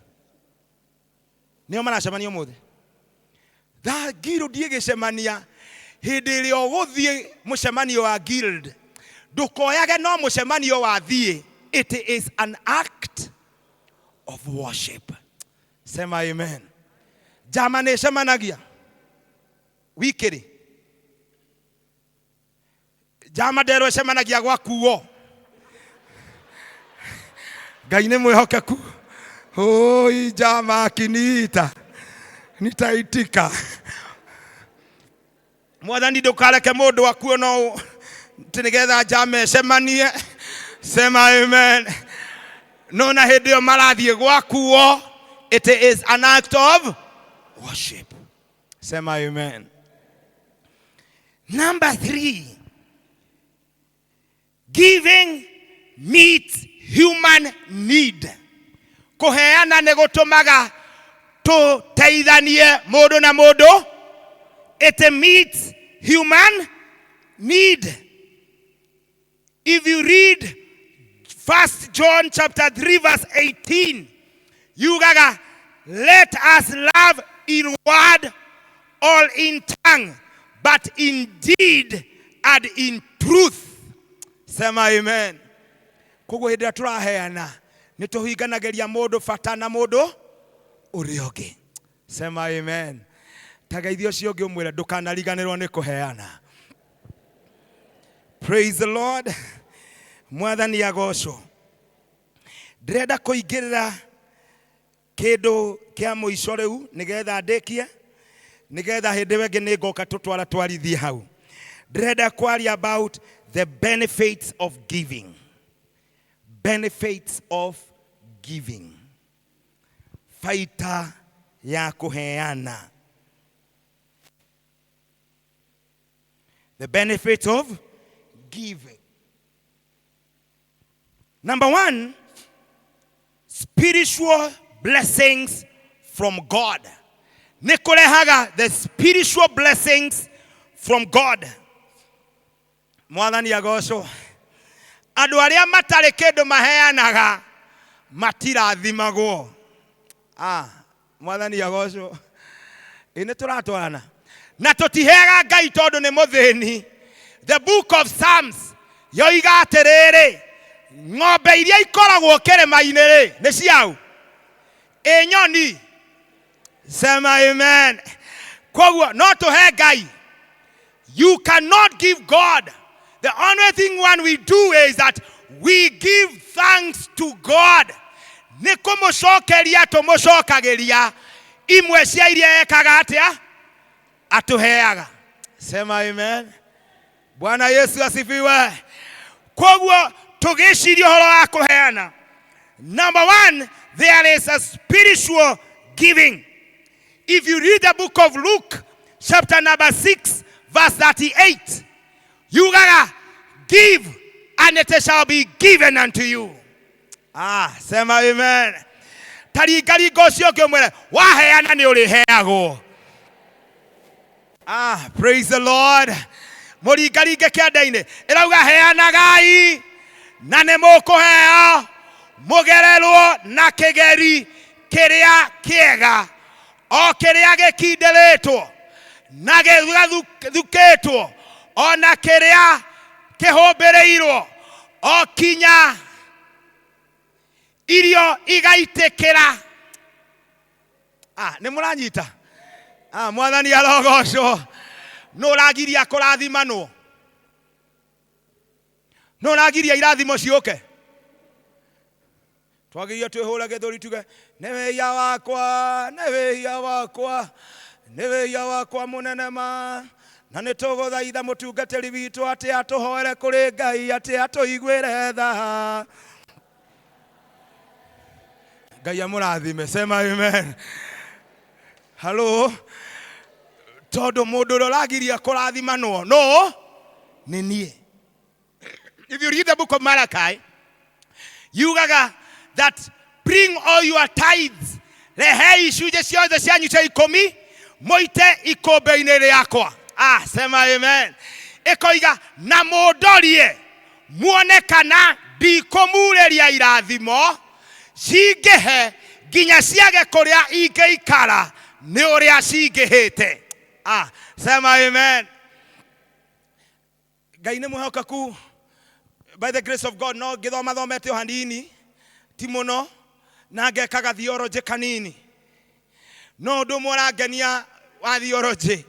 Nĩo maracemania ũmũthĩ. Tha guild ĩgĩcemania, hĩndĩ ĩrĩa ũgũthiĩ mũcemanio wa guild, ndũkoyage no mũcemanio wa thiĩ. It is an act of worship. Sema amen. Njama nĩ ĩcemanagia wiki rĩ? Njama nderwo ĩcemanagia gwakuo. Ngai nĩ mwĩhokeku. Oi, njama akiniita nitaitika. Mwathani, ndũkareke mũndũ akuo no ti nĩgetha njama ĩcemanie. Sema amen. No na hĩndĩ ĩyo marathiĩ gwakuo, it is an act of worship. Sema amen. Number three, giving meets human need. Kũheana nĩ gũtũmaga tũteithanie mũndũ na mũndũ. It meets human need. If you read First John chapter 3 verse 18, yugaga, "Let us love in word or in tongue, but in deed and in truth." Sema amen. Koguo hĩndĩ ĩrĩa tũraheana, nĩ tũhinganagĩria mũndũ bata na mũndũ ũrĩa ũngĩ. Sema amen. Tageithia ũcio ũngĩ ũmwĩre ndũkanariganĩrwo nĩ kũheana. Praise the Lord. Mwathani agocwo. Ndĩrenda kũingĩrĩra kĩndũ kĩa mũico rĩu nĩgetha ndĩkie, nĩgetha hĩndĩ ĩyo ĩngĩ nĩ ngoka tũtwara twarithie hau. Ndĩrenda kwaria about the benefits of giving. Benefits of giving, baita ya kũheana. The benefits of giving. Number one, spiritual blessings from God. Nĩ kũrehaga the spiritual blessings from God. Mwathani agocwo. Andũ arĩa matarĩ kĩndũ maheanaga matirathimagwo. Ah, Mwathani agocwo. Ĩ nĩ tũratwarana. Na tũtiheaga Ngai tondũ nĩ mũthĩni. The Book of Psalms yoiga atĩrĩrĩ, ng'ombe iria ikoragwo kĩrĩma-inĩ rĩ, nĩ ciau? Ĩ nyoni. Sema amen. Koguo no tũhe Ngai? You cannot give God. The only thing one we do is that we give thanks to God. Nĩ kũmũcokeria tũmũcokagĩria imwe cia iria ekaga atĩa, atũheaga. Sema amen. Bwana Yesu asifiwe. Koguo tũgĩciria ũhoro wa kũheana, number one, there is a spiritual giving. If you read the Book of Luke chapter number 6 verse 38, yugaga, "Give and it shall be given unto you." Ah, sema amen. Taringaringa ũcio ũngĩ ũmwĩre waheana nĩ ũrĩheagwo. Ah, praise the Lord. Mũringaringe kĩande-inĩ. Ĩrauga heanagai na nĩ mũkũheo, mũgererwo na kĩgeri kĩrĩa kĩega, o kĩrĩa gĩkindĩrĩtwo na gĩgathukĩtwo, ona kĩrĩa kĩhũmbĩrĩirwo, o kinya irio igaitĩkĩra. Ah, nĩ mũranyita? Ah, Mwathani arogocwo. Nũ ũragiria kũrathimanwo? Nũ ũragiria irathimo ciũke? Twagĩrĩire twĩhũre gĩthũri tuge, nĩ wĩhia wakwa, nĩ wĩhia wakwa, nĩ wĩhia wakwa mũnene ma. Na nĩ tũgũthaitha mũtungatĩri witũ atĩ atũhoere kũrĩ Ngai atĩ atũiguĩre tha. Ngai amũrathime. Sema amen. Hello. Tondũ mũndũ ũrĩa ũragiria kũrathimanwo no nĩ niĩ. If you read the book of Malachi, yugaga that bring all your tithes, rehei icunjĩ ciothe cianyu cia ikũmi mũite ikũmbĩ-inĩ rĩakwa. Ah, sema amen. Ĩkoiga na mũndorie muone kana ndikũmurĩria irathimo cingĩhe nginya ciage kũrĩa ingĩikara nĩ ũrĩa cingĩhĩte. Ah, sema amen. Ngai nĩ mwĩhokeku, by the grace of God no ngĩthoma thomete o hanini, ti mũno, na ngekaga theology kanini. No ũndũ ũmwe ũrangenia wa theology,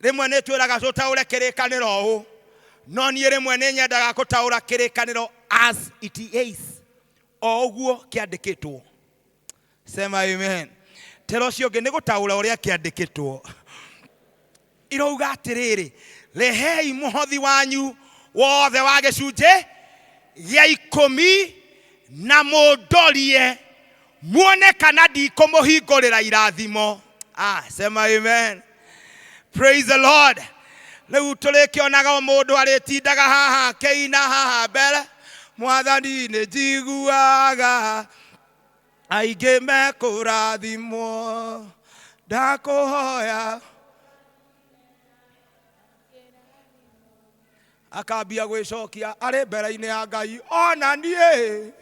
rĩmwe nĩ twĩraga tũtaũre kĩrĩkanĩro ũũ, no niĩ rĩmwe nĩ nyendaga gũtaũra kĩrĩkanĩro as it is, o ũguo kĩandĩkĩtwo. Sema amen. Tera ũcio ũngĩ nĩ gũtaũra ũrĩa kĩandĩkĩtwo. Irauga atĩrĩrĩ, rehei mũhothi wanyu wothe wa gĩcunjĩ gĩa ikũmi na mũndorie muone kana ndikũmũhingũrĩra irathimo. Ah, sema amen. Praise the Lord. Rĩu tũrĩkĩonaga o mũndũ arĩtindaga haha akĩina haha mbere, Mwathani nĩ njiguaga aingĩ mekũrathimwo, ndakũhoya. Akambia gwĩcokia arĩ mbere-inĩ ya Ngai, ona niĩ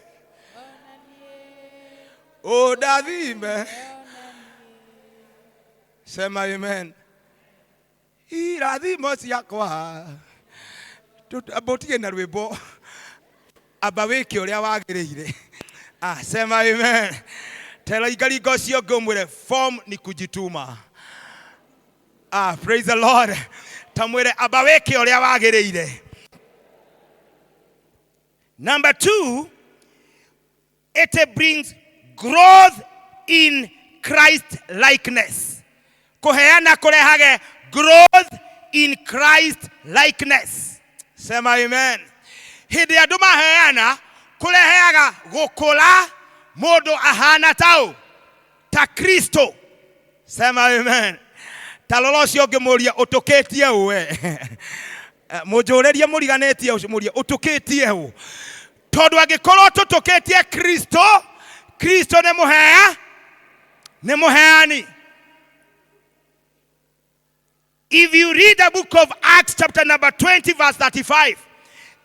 ũndathime. Sema amen. Irathimo ciakwa. Amba ũtige na rwĩmbo, amba wĩke ũrĩa wagĩrĩire. Ah, sema amen. Tera ingaringa ũcio ũngĩ ũmwĩre form ni kujituma. Ah, praise the Lord. Tamwĩre amba wĩke ũrĩa wagĩrĩire. Number 2, it brings growth in Christ likeness. Kũheana kũrehage growth in Christ likeness. Sema amen. Hĩndĩ andũ maheana kũreheaga gũkũra mũndũ ahana taũ ta Kristo. Sema amen. Ta rora ũcio ũngĩ mũrie ũtũkĩtie ũ we. Mũnjũrĩrie mũriganĩtie ũcio mũrie ũtũkĩtie ũ. Tondũ angĩkorwo tũtũkĩtie Kristo, Kristo nĩ mũhea, nĩ mũheani. If you read the book of Acts chapter number 20 verse 35,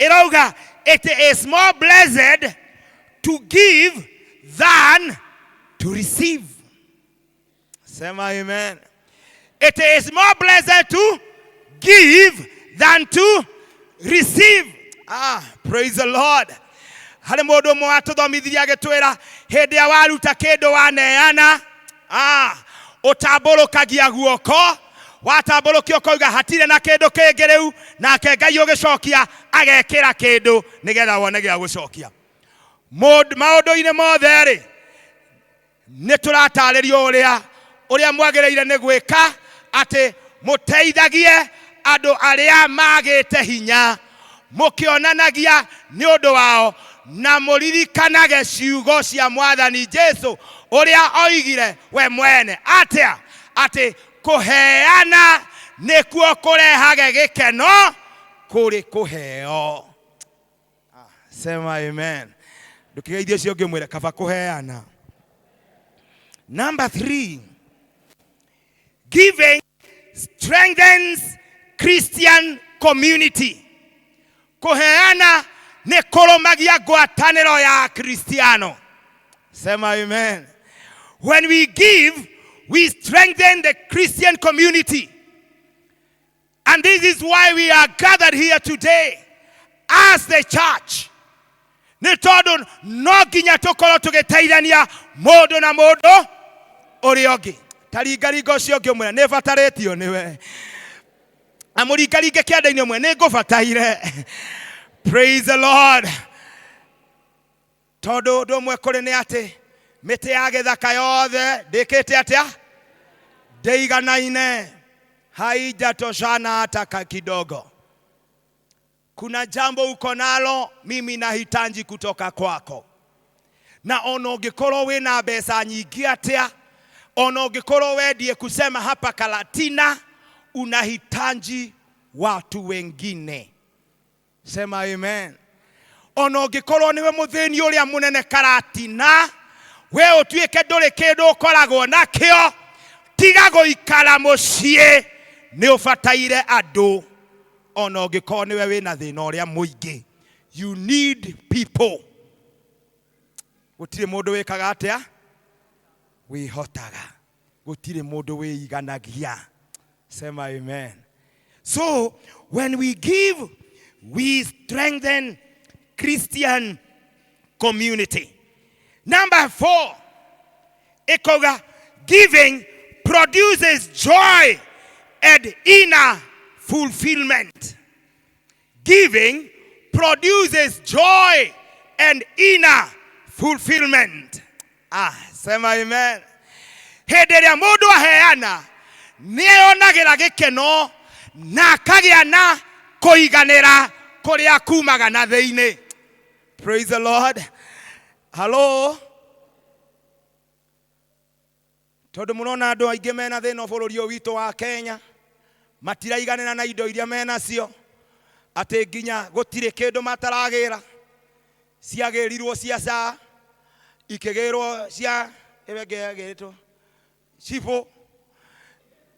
ĩrauga it is more blessed to give than to receive. Sema amen. It is more blessed to give than to receive. Ah, praise the Lord. Harĩ mũndũ ũmwe watũthomithirie agĩtwĩra hĩndĩ ĩrĩa waruta kĩndũ waneana, ah, ũtambũrũkagia guoko, watambũrũkia ũkauga hatirĩ na kĩndũ kĩngĩ rĩu, nake Ngai ũgĩcokia agekĩra kĩndũ nĩgetha wone gĩa gũcokia. Maũndũ-inĩ mothe rĩ, nĩ tũratarĩrio ũrĩa ũrĩa mwagĩrĩire nĩ gwĩka atĩ mũteithagie andũ arĩa magĩte hinya, mũkĩonanagia nĩ ũndũ wao, na mũririkanage ciugo cia Mwathani Jesu ũrĩa oigire we mwene atĩa, atĩ kũheana nĩkuo kũrehage gĩkeno kũrĩ kũheo. Sema amen. Ndũkĩgeithie ũcio ũngĩ mwĩre kaba kũheana. Number 3, giving strengthens Christian Community. Kũheana nĩ kũrũmagia ngwatanĩro ya Kristiano. Sema amen. When we give, we strengthen the Christian community. And this is why we are gathered here today as the church. Nĩ tondũ no nginya tũkorwo tũgĩteithania mũndũ na mũndũ ũrĩa ũngĩ. Ta ringaringa ũcio ũngĩ ũmwĩre nĩ batarĩtio nĩwe. Amũringaringe kĩanda-inĩ ũmwe nĩ ngũbataire. Praise the Lord. Tondũ ũndũ ũmwe kũrĩ nĩ atĩ mĩtĩ ya gĩthaka yothe ndĩkĩte atĩa? Ndĩiganaine, haijatoshana hata kidogo. Kuna jambo uko nalo, mimi nahitaji kutoka kwako. Na ona ũngĩkorwo wĩna mbeca nyingĩ atĩa, ona ũngĩkorwo wendie kusema hapa Karatina, unahitaji watu wengine. Sema amen. Ona ũngĩkorwo nĩwe mũthĩni ũrĩa mũnene Karatina, we ũtuĩke ndũrĩ kĩndũ ũkoragwo nakĩo, tiga gũikara mũciĩ, nĩ ũbataire andũ. Ona ũngĩkorwo nĩwe wĩna thĩna ũrĩa mũingĩ, you need people. Gũtirĩ mũndũ wĩkaga atĩa? Wĩhotaga. Gũtirĩ mũndũ wĩiganagia. Sema amen. So when we give, we strengthen Christian community. Number 4, ĩkauga giving produces joy and inner fulfillment. Giving produces joy and inner fulfillment. Ah, sema amen. Hĩndĩ ĩrĩa mũndũ aheana nĩ eyonagĩra gĩkeno na akagĩa na kũiganĩra kũrĩa kumaga na thĩinĩ. Praise the Lord. Hello. Tondũ mũrona andũ aingĩ mena thĩna bũrũri ũyũ witũ wa Kenya, matiraiganĩra na indo iria menacio, atĩ nginya gũtirĩ kĩndũ mataragĩra. Ciagĩrirwo cia SHA, ikĩgĩrwo cia ĩyo ĩngĩ yagĩrĩtwo cibũ,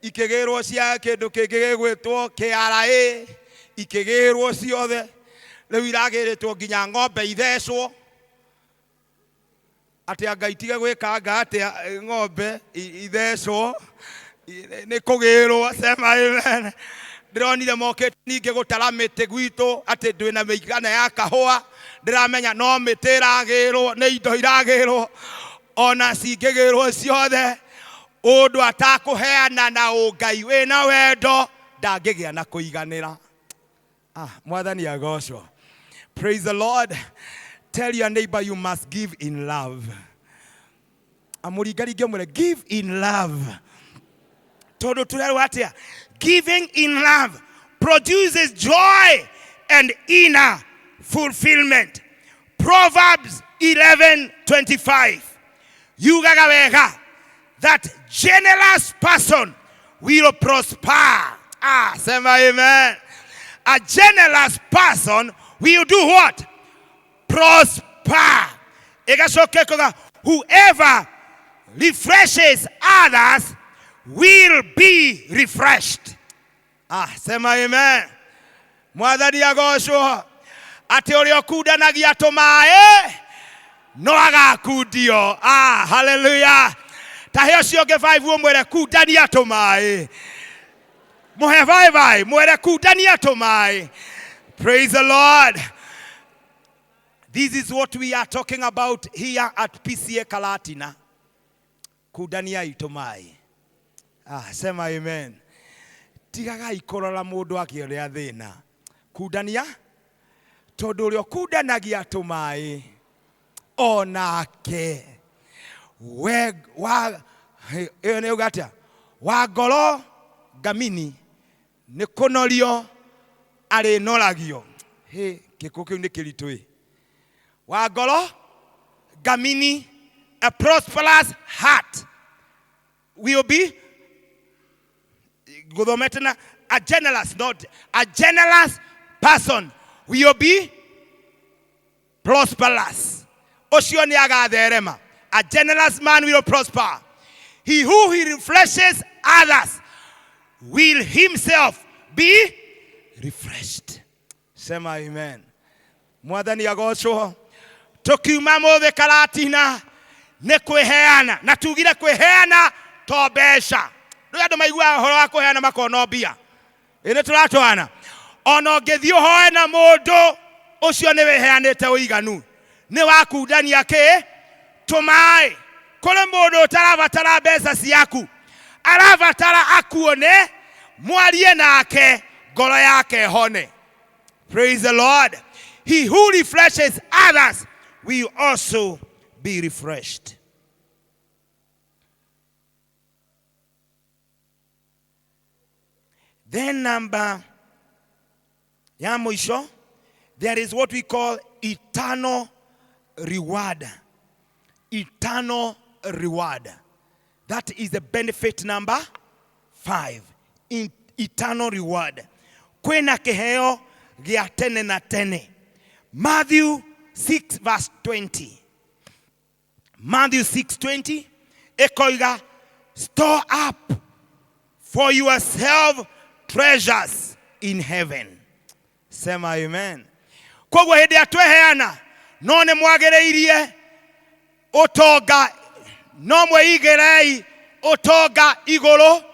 ikĩgĩrwo cia kĩndũ kĩngĩ gĩgwĩtwo KRA, ikĩgĩrwo ciothe. Rĩu iragĩrĩtwo nginya ng'ombe ithecwo. Atĩ anga itige gwĩkanga atĩa ng'ombe ithecwo nĩ kũgĩrwo. Sema amen. Ndĩronire mokĩte ningĩ gũtara mĩtĩ gwitũ atĩ ndwĩna mĩigana ya kahũa. Ndĩramenya no mĩtĩ ĩragĩrwo, nĩ indo iragĩrwo, ona cingĩgĩrwo ciothe. Ũndũ atakũheana na ũngai wĩna wendo ndangĩgĩa na kũiganĩra. Ah, Mwathani agocwo. Praise the Lord. Tell your neighbor you must give in love. Amũringaringe ũmwĩre give in love. Tondũ tũrerwo atĩa? Giving in love produces joy and inner fulfillment. Proverbs 11:25 yugaga wega that generous person will prosper. Ah, sema amen. A generous person will do what? Prosper. Ĩgacoka ĩkauga whoever refreshes others will be refreshed. Ah, sema amen. Mwathani agocwo. Atĩ ũrĩa ũkundanagia tũmaĩ no agakundio. Ah, hallelujah. Ta he ũcio ũngĩ 5 ũmwĩre kundania tũmaĩ. Mũhe 5 mwĩre kundania tũmaĩ. Praise the Lord. This is what we are talking about here at PCEA Karatina. Kundania tũmaĩ. Ah, sema amen. Tigagai kũrora mũndũ akĩoria thĩna. Kundania tondũ ũrĩa ũkundanagia tũmaĩ onake we wa ĩyo nĩ uga atĩa? Wa ngoro ngamini nĩ kũnorio arĩnoragio. Hĩ, gĩkũ kĩu nĩ kĩritũ ĩ. Wa ngoro ngamini, a prosperous heart will be gũthomete na a generous, not a generous person will be prosperous. Ũcio nĩ agatherema. A generous man will prosper. He who he refreshes others will himself be Refreshed. Sema amen. Mwathani agocwo. Tukiuma muthe Karatina nĩ kwĩheana, na tugire kwĩheana to mbeca. Rĩu andũ maiguaga ũhoro wa kũheana makona mbia. Ĩ nĩ tũratwarana. Ona ũngĩthiĩ ũhoe na mũndũ ũcio nĩ wĩheanĩte ũiganu, nĩ wakundania kĩ tũmaĩ. Kũrĩ mũndũ ũtarabatara mbeca ciaku, arabatara akuone, mwarie nake, ngoro yake hone. Praise the Lord. He who refreshes others will also be refreshed. Then number ya mwisho, there is what we call eternal reward. Eternal reward. That is the benefit number 5. In eternal reward. Kwĩna kĩheo gĩa tene na tene. Matthew 6 verse 20. Matthew 6:20 ĩkoiga, store up for yourself treasures in heaven. Sema amen. Koguo hĩndĩ ĩrĩa tweheana no nĩ mwagĩrĩirie ũtonga, no mwĩigĩrei ũtonga igũrũ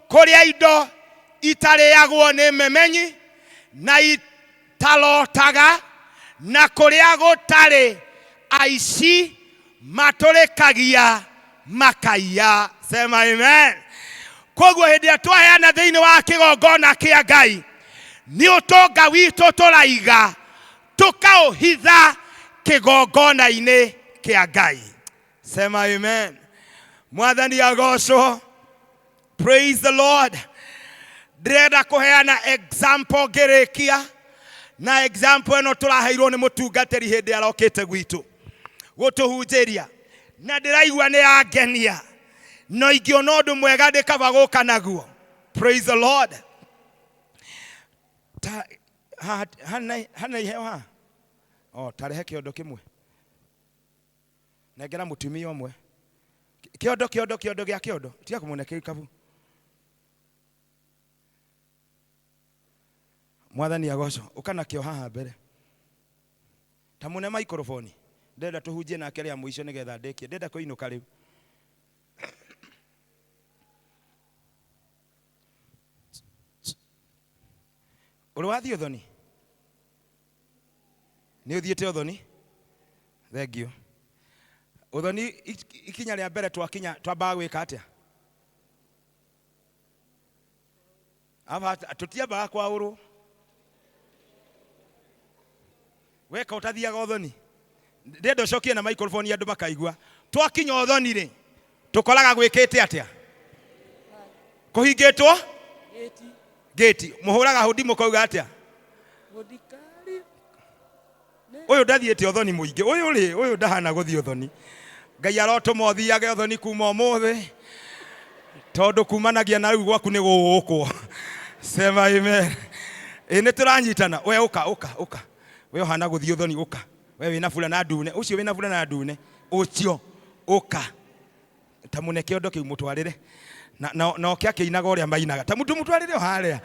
kũrĩa indo itarĩagwo nĩ memenyi na italotaga, na kũrĩa gũtarĩ aici matũrĩkagia makaiya. Sema amen. Koguo hĩndĩ ĩrĩa twaheana thĩinĩ wa kĩgongona kĩa Ngai, nĩ ũtonga witũ tũraiga tũkaũhitha kĩgongona-inĩ kĩa Ngai. Sema amen. Mwathani agocwo. Praise the Lord. Ndĩrenda kũheana example ngĩrĩkia, na example ĩno tũraheirwo nĩ mũtungatĩri hĩndĩ arokĩte gwitũ gũtũhunjĩria, na ndĩraigua nĩ yangenia, no ingĩona ũndũ mwega ndĩkaba gũka naguo. Praise the Lord. Ta, ha, hana, hana iheo ha? Oh, tarehe kĩondo kĩmwe. Nengera mũtumia ũmwe. Kĩondo, kĩondo, kĩondo gĩa kĩondo. Tiga kũmũne kĩkabu. Mwathani agocwo. Ũka nakĩo haha mbere. Ta mũne microphone. Ndĩrenda tũhunjie nake rĩa mũico nĩgetha ndĩkie. Ndĩrenda kũinũka rĩu. Ũrĩ wathiĩ ũthoni? Nĩ ũthiĩte ũthoni? Thank you. Ũthoni ikinya rĩa mbere twakinya twambaga gwĩka atĩa? Aba tũtiambaga kwaũrwo. Weka ũtathiaga ũthoni. Ndĩrenda ũcokie na microphone andũ makaigua. Twakinya ũthoni rĩ, tũkoraga gwĩkĩte atĩa? Kũhingĩtwo? Gĩti. Mũhũraga hũndi mũkauga atĩa? Ũyũ ndathiĩte ũthoni mũingĩ. Ũyũ rĩ, ũyũ ndahana gũthiĩ ũthoni. Ngai arotũma ũthiage ũthoni kuma ũmũthĩ, tondũ kumanagia na rĩu gwaku nĩ gũgũkwo. Sema amen. Ĩ nĩ tũranyitana. We ũka, ũka, ũka. We ũhana gũthiĩ ũthoni, ũka. We wĩna burana ndune. Ũcio wĩna burana ndune. Ũcio, ũka. Ta mũne kĩondo kĩu mũtwarĩre. Na, na, na oke akĩinaga ũrĩa mainaga. Ta mũndũ mũtwarĩre o harĩa.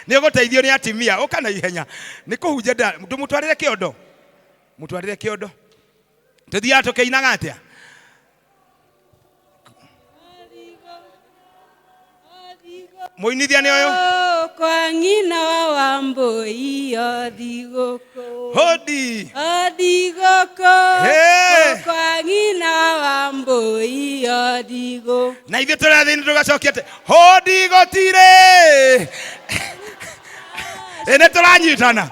Nĩ ũgũteithio nĩ atimia. Ũka na ihenya. Nĩ kũhunjia nda. Ndũmũtwarĩre kĩondo. Mũtwarĩre kĩondo. Tũthiaga tũkĩinaga atĩa? Mũinithia nĩ ũyũ. Kwa ng'ina wa Wambũi othigũkũ. Hodi. Othigũkũ. Hey. Kwa ng'ina wa Wambũi othigũkũ. Na ithuĩ tũrĩ athĩni tũgacokia atĩ hodi gũtirĩ. Ĩ nĩ tũranyitana.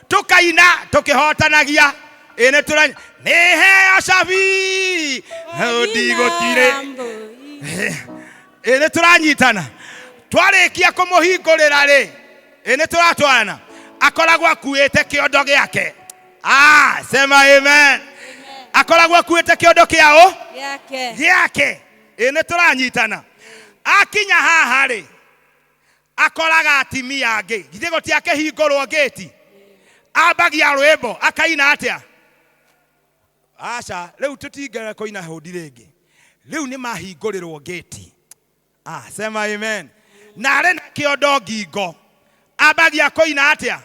Tũkaina tũkĩhotanagia. Ĩ nĩ tũrany-, nĩ heo cabi. Hodi gũtirĩ. Ĩ nĩ tũranyitana. Twarĩkia kũmũhingũrĩra rĩ, ĩ nĩ tũratwarana. Akoragwo akuĩte kĩondo gĩake. Ah, sema amen. Akoragwo akuĩte kĩondo kĩa ũ? Gĩake. Gĩake. Ĩ nĩ tũranyitana. Akinya haha rĩ, akoraga atimia angĩ. Githĩ gũtiakĩhingũrwo gĩti? Ambagia rwĩmbo akaina atĩa? Aca, rĩu tũtingĩenda kũina hũndi rĩngĩ. Rĩu nĩ mahingũrĩrwo gĩti. Ah, sema amen. Na arĩ na kĩondo ngingo. Ambagia kũina atĩa?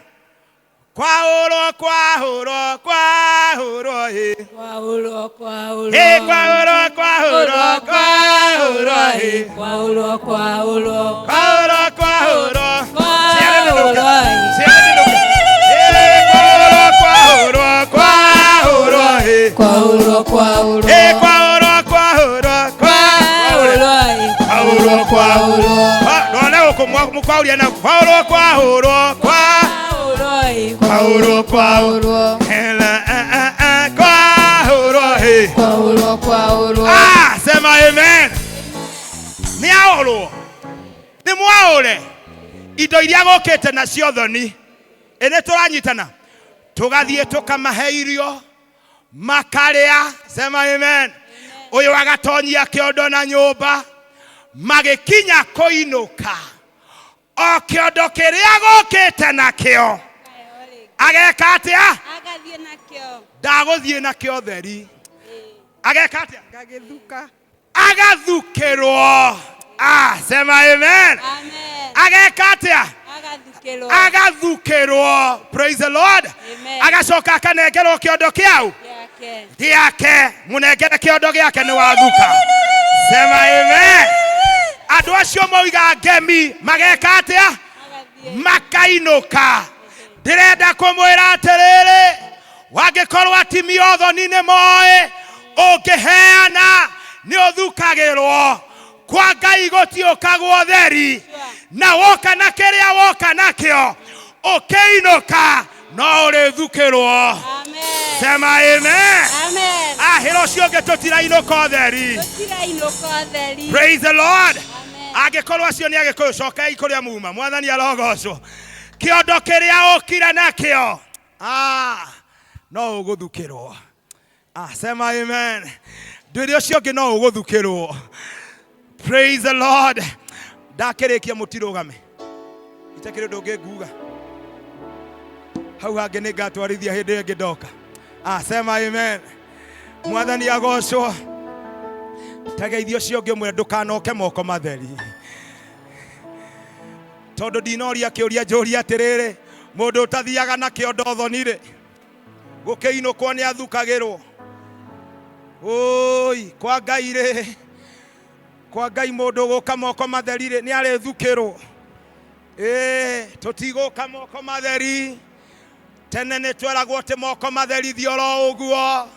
Kwahũrwo, kwahũrwo, kwahũrwo, ĩ. Kwahũrwo, kwahũrwo. Ĩ, kwahũrwo, kwahũrwo, kwahũrwo, ĩ. Kwahũrwo, kwahũrwo. Kwahũrwo, kwahũrwo. Kwahũrwo, ĩ. Ĩ, kwahũrwo, kwahũrwo, kwahũrwo, ĩ. Kwahũrwo, kwahũrwo. Ĩ, kwahũrwo, kwahũrwo, kwahũrwo. Kwahũrwo, ĩ. Kwahũrwo, kwahũrwo. Ndona gũkũ mũkwauria na kwahũrwo, kwahũrwo, kwa Kwahũrwo, ĩ. kwahũrwo, kwahũrwo. Hela, a, a, a, kwahũrwo, ĩ. Kwahũrwo, kwahũrwo. Ah, sema amen. Nĩ aũrwo. Nĩ mwaũre. Indo iria gũkĩte nacio thoni. Ĩ nĩ tũranyitana. Tũgathiĩ tũkamahe irio makarĩa. Sema amen. Ũyũ agatonyia kĩondo na nyũmba. Magĩkinya kũinũka. O kĩondo kĩrĩa gũkĩte nakĩo. Ageka atĩa? Agathiĩ nakĩo. Ndagũthiĩ nakĩo theri. Ageka atĩa? Gagĩthuka. Agathukĩrwo. Ah, sema amen. Amen. Ageka atĩa? Agathukĩrwo. Agathukĩrwo. Praise the Lord. Amen. Agacoka akanengerwo kĩondo kĩau Gĩake. gĩake. Mũnengere kĩondo gĩake nĩ wathuka. Sema amen. Andũ acio moiga ngemi mageka atĩa? Agathiĩ. Makainũka. Ndĩrenda kũmwĩra atĩrĩrĩ, wangĩkorwo atimia ũthoni nĩ moĩ, ũngĩheana nĩ ũthukagĩrwo. Kwa Ngai gũtiũkagwo theri, na woka na kĩrĩa woka nakĩo ũkĩinũka no ũrĩthukĩrwo. Amen. Sema amen. Amen. Ahĩra ũcio ũngĩ tũtirainũka ũtheri. Tũtirainũka ũtheri. Praise the Lord. Amen. Angĩkorwo acio nĩ agĩkũyũ cokai kũrĩa muma. Mwathani arogocwo. Kĩondo kĩrĩa ũkire nakĩo. Ah, no ũgũthukĩrwo. Ah, sema amen. Ndwĩre ũcio ũngĩ no ũgũthukĩrwo. Praise the Lord. Ndakĩrĩkia mũtirũgame. Itakĩrĩ ũndũ ũngĩ nguga. Hau hangĩ nĩ ngatwarithia hĩndĩ ĩngĩ ndoka. Ah, sema amen. Mwathani agocwo. Tageithio ũcio ũngĩ ũmwĩre ndũkanoke moko matheri. Tondũ ndinoria kĩũria njũria atĩrĩrĩ, mũndũ ũtathiaga na kĩondo thoni-rĩ, gũkĩinũkwo nĩ athukagĩrwo. Ũi, kwa Ngai rĩ, kwa Ngai mũndũ gũka moko matheri rĩ, nĩ arĩthukĩrwo. Ĩĩ, tũtigũka moko matheri. Tene nĩ tweragwo atĩ moko matheri thiĩ oro ũguo.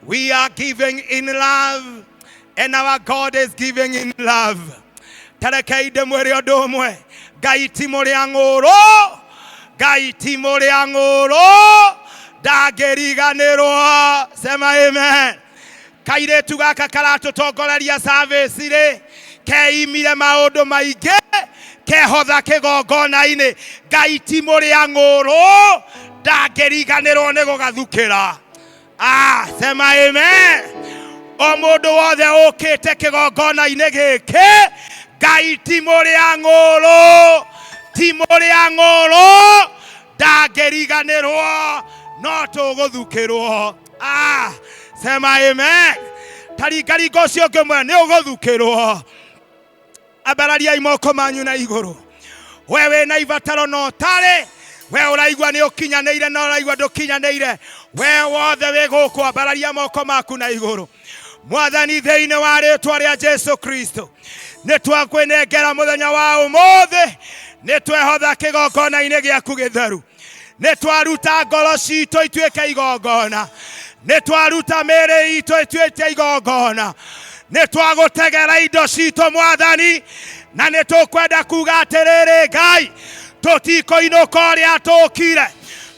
We are giving in love and our God is giving in love. Tarekei ndĩmwĩre ũndũ ũmwe, Ngai ti mũrĩa ng'ũrũ, Ngai ti mũrĩa ng'ũrũ, ndangĩriganĩrwo. Sema amen. Kairĩtu gaka karatũtongoreria service rĩ, keimire maũndũ maingĩ, kehotha kĩgongona-inĩ. Ngai ti mũrĩa ng'ũrũ, ndangĩriganĩrwo nĩ gũgathukĩra. Ah, sema amen. O mũndũ wothe ũkĩte kĩgongona-inĩ gĩkĩ, Ngai ti mũrĩa ng'ũrũ, ti mũrĩa ng'ũrũ, ndangĩriganĩrwo, no tũgũthukĩrwo. Ah, sema amen. Taringaringa ũcio ũngĩ ũmwe nĩ ũgũthukĩrwo. Ambarariai moko manyu na igũrũ. We wĩna ibataro no ũtarĩ, we ũraigua nĩ ũkinyanĩire na ũraigua ndũkinyanĩire, we wothe wĩ gũkũ ambararia moko maku na igũrũ. Mwathani, thĩinĩ wa rĩtwa rĩa Jesu Kristo, nĩ twakwĩnengera mũthenya wa ũmũthĩ, nĩ twehotha kĩgongona-inĩ gĩaku gĩtheru, nĩ twaruta ngoro citũ ituĩke igongona, nĩ twaruta mĩĩrĩ itũ ituĩke igongona, nĩ twagũtegera indo citũ Mwathani, na nĩ tũkwenda kuga atĩrĩrĩ Ngai, tũtikũinũka ũrĩa tũkire,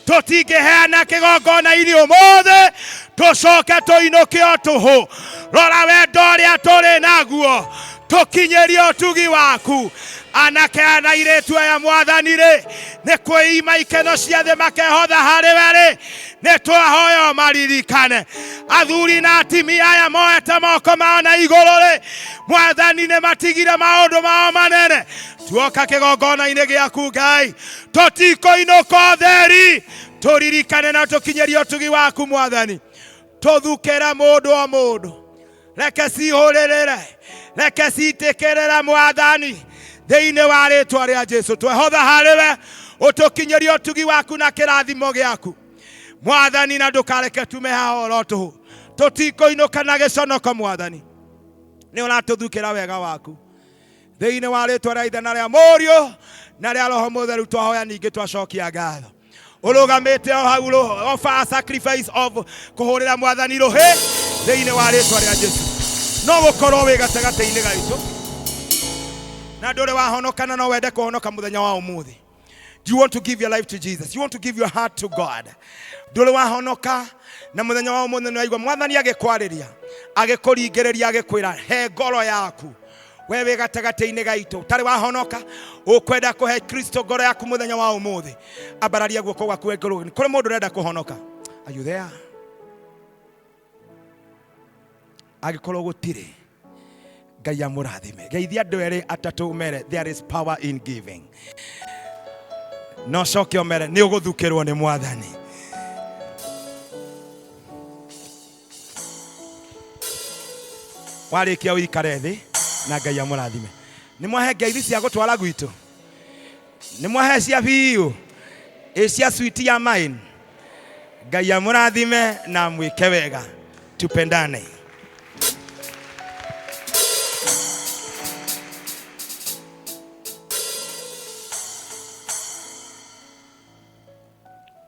tũtingĩheana kĩgongona-inĩ ũmũthĩ, tũcoke tũinũke o tũhũ. Rora wendo ũrĩa tũrĩ naguo, tũkinyĩrie ũtugi waku. Anake na airĩtu aya Mwathani rĩ, nĩ kwĩima ikeno cia thĩ makehotha harĩ we rĩ, nĩ twahoya ũmaririkane. Athuri na atimia aya moete moko mao na igũrũ rĩ, Mwathani nĩ matigire maũndũ mao manene. Tuoka kĩgongona-inĩ gĩaku Ngai, tũtikũinũka ũtheri, tũririkane na tũkinyĩrie ũtugi waku Mwathani. Tũthukĩre mũndũ o mũndũ, reke cihũrĩrĩre, reke citĩkĩrĩre Mwathani. Thĩinĩ wa rĩtwa rĩa Jesu twehotha harĩwe, ũtũkinyĩrie ũtugi waku na kĩrathimo gĩaku Mwathani, na ndũkareke tume haha oro tũhũ, tũtikũinũka na gĩconoko. Mwathani, nĩ ũratũthukĩra wega waku. Thĩinĩ wa rĩtwa rĩa Ithe na rĩa Mũriũ na rĩa Roho Mũtheru twahoya, ningĩ twacokia ngatho. Ũrũgamĩte o hau, offer a sacrifice of kũhũrĩra Mwathani rũhĩ thĩinĩ wa rĩtwa rĩa Jesu. No gũkorwo wĩ gatagatĩ-inĩ gaitũ na ndũrĩ wahonoka, na no wende kũhonoka mũthenya wa ũmũthĩ. Do you want to give your life to Jesus? You want to give your heart to God? Ndũrĩ wahonoka na mũthenya wa ũmũthĩ nĩ waigua Mwathani agĩkwarĩria, agĩkũringĩrĩria, agĩkwĩra he ngoro yaku. We wĩ gatagatĩ-inĩ gaitũ ũtarĩ wahonoka, ũkwenda kũhe Kristo ngoro yaku mũthenya wa ũmũthĩ, ambararia guoko gwaku wĩngũrũ. Kũrĩ mũndũ ũrenda kũhonoka? Are you there? Angĩkorwo gũtirĩ, Ngai amũrathime. Geithia andũ erĩ atatũ, mere there is power in giving. No coke ũmere nĩ ũgũthukĩrwo nĩ Mwathani. Warĩkia ũikare thĩ na Ngai amũrathime. Nĩ mwahe ngeithi cia gũtwara gwitũ, nĩ mwahe cia biũ ĩ cia switi ya mine. Ngai amũrathime na mwĩke wega, tupendane.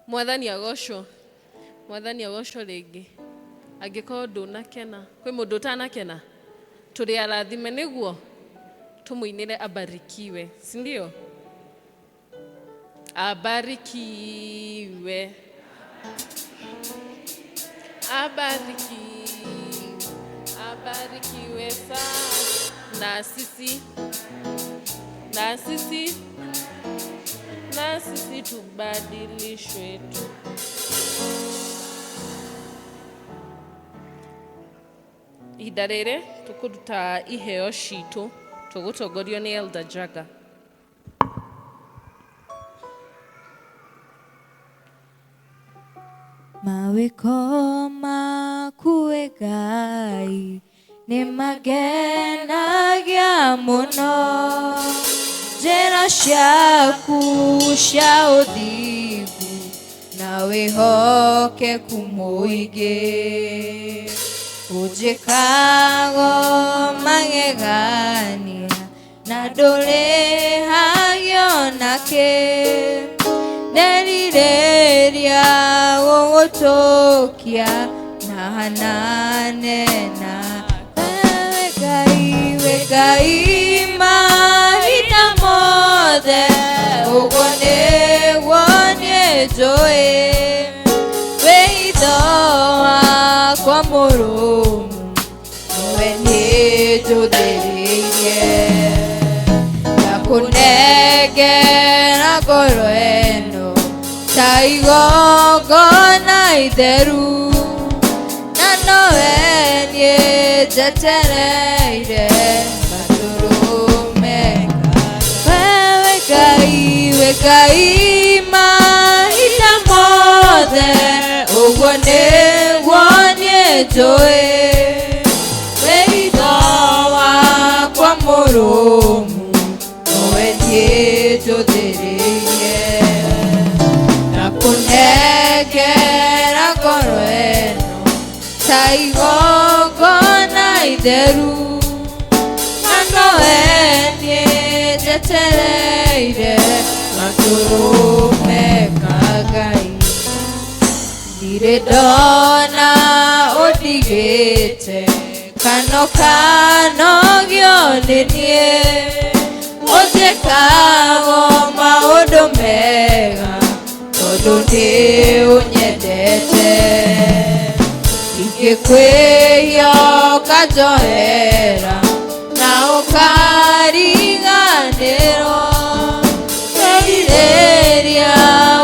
Mwathani agocwo. Mwathani agocwo rĩngĩ. Angĩkorwo ndũnakena, kwĩ mũndũ ũtanakena, tũrĩ arathime nĩguo tũmũinĩre abarikiwe, si ndio? Abarikiwe, abarikiwe, abarikiwe sana. Na sisi, na sisi, na sisi tubadilishwe tu. Ihinda rĩrĩ tũkũruta iheo citũ, tũgũtongorio nĩ Elder Jaga. Mawĩko maku Ngai nĩ magenagia mũno, njĩra ciaku cia ũthingu na wĩhokeku mũingĩ, ũnjĩkago magegania na ndũrĩhagio nakĩ, nderirĩria gũgũtũkia na hanane na wewe Ngai, we Ngai mahinda mothe, ũguo nĩguo niĩ njũĩ, wĩitho wakwa mũrũmu nowe niĩ njũthĩrĩirie, ndakũnengera ngoro ĩno ta igongona itheru, na nowe niĩ njetereire gatũrũme. Wewe Ngai, we Ngai mahinda mothe, ũguo nĩguo niĩ njũĩ, wĩitho wakwa mũrũmu nowe niĩ njũthĩrĩirie, ndakũnengera ngoro ĩno ta igongona itheru, na nowe niĩ njetereire gatũrũme ka Ngai. Ndirĩ ndona ũndigĩte kana ũkanogio nĩ niĩ, ũnjĩkago maũndũ mega tondũ nĩ ũnyendete, ingĩkwĩhia ũkanjohera na ũkariganĩrwo, nderirĩria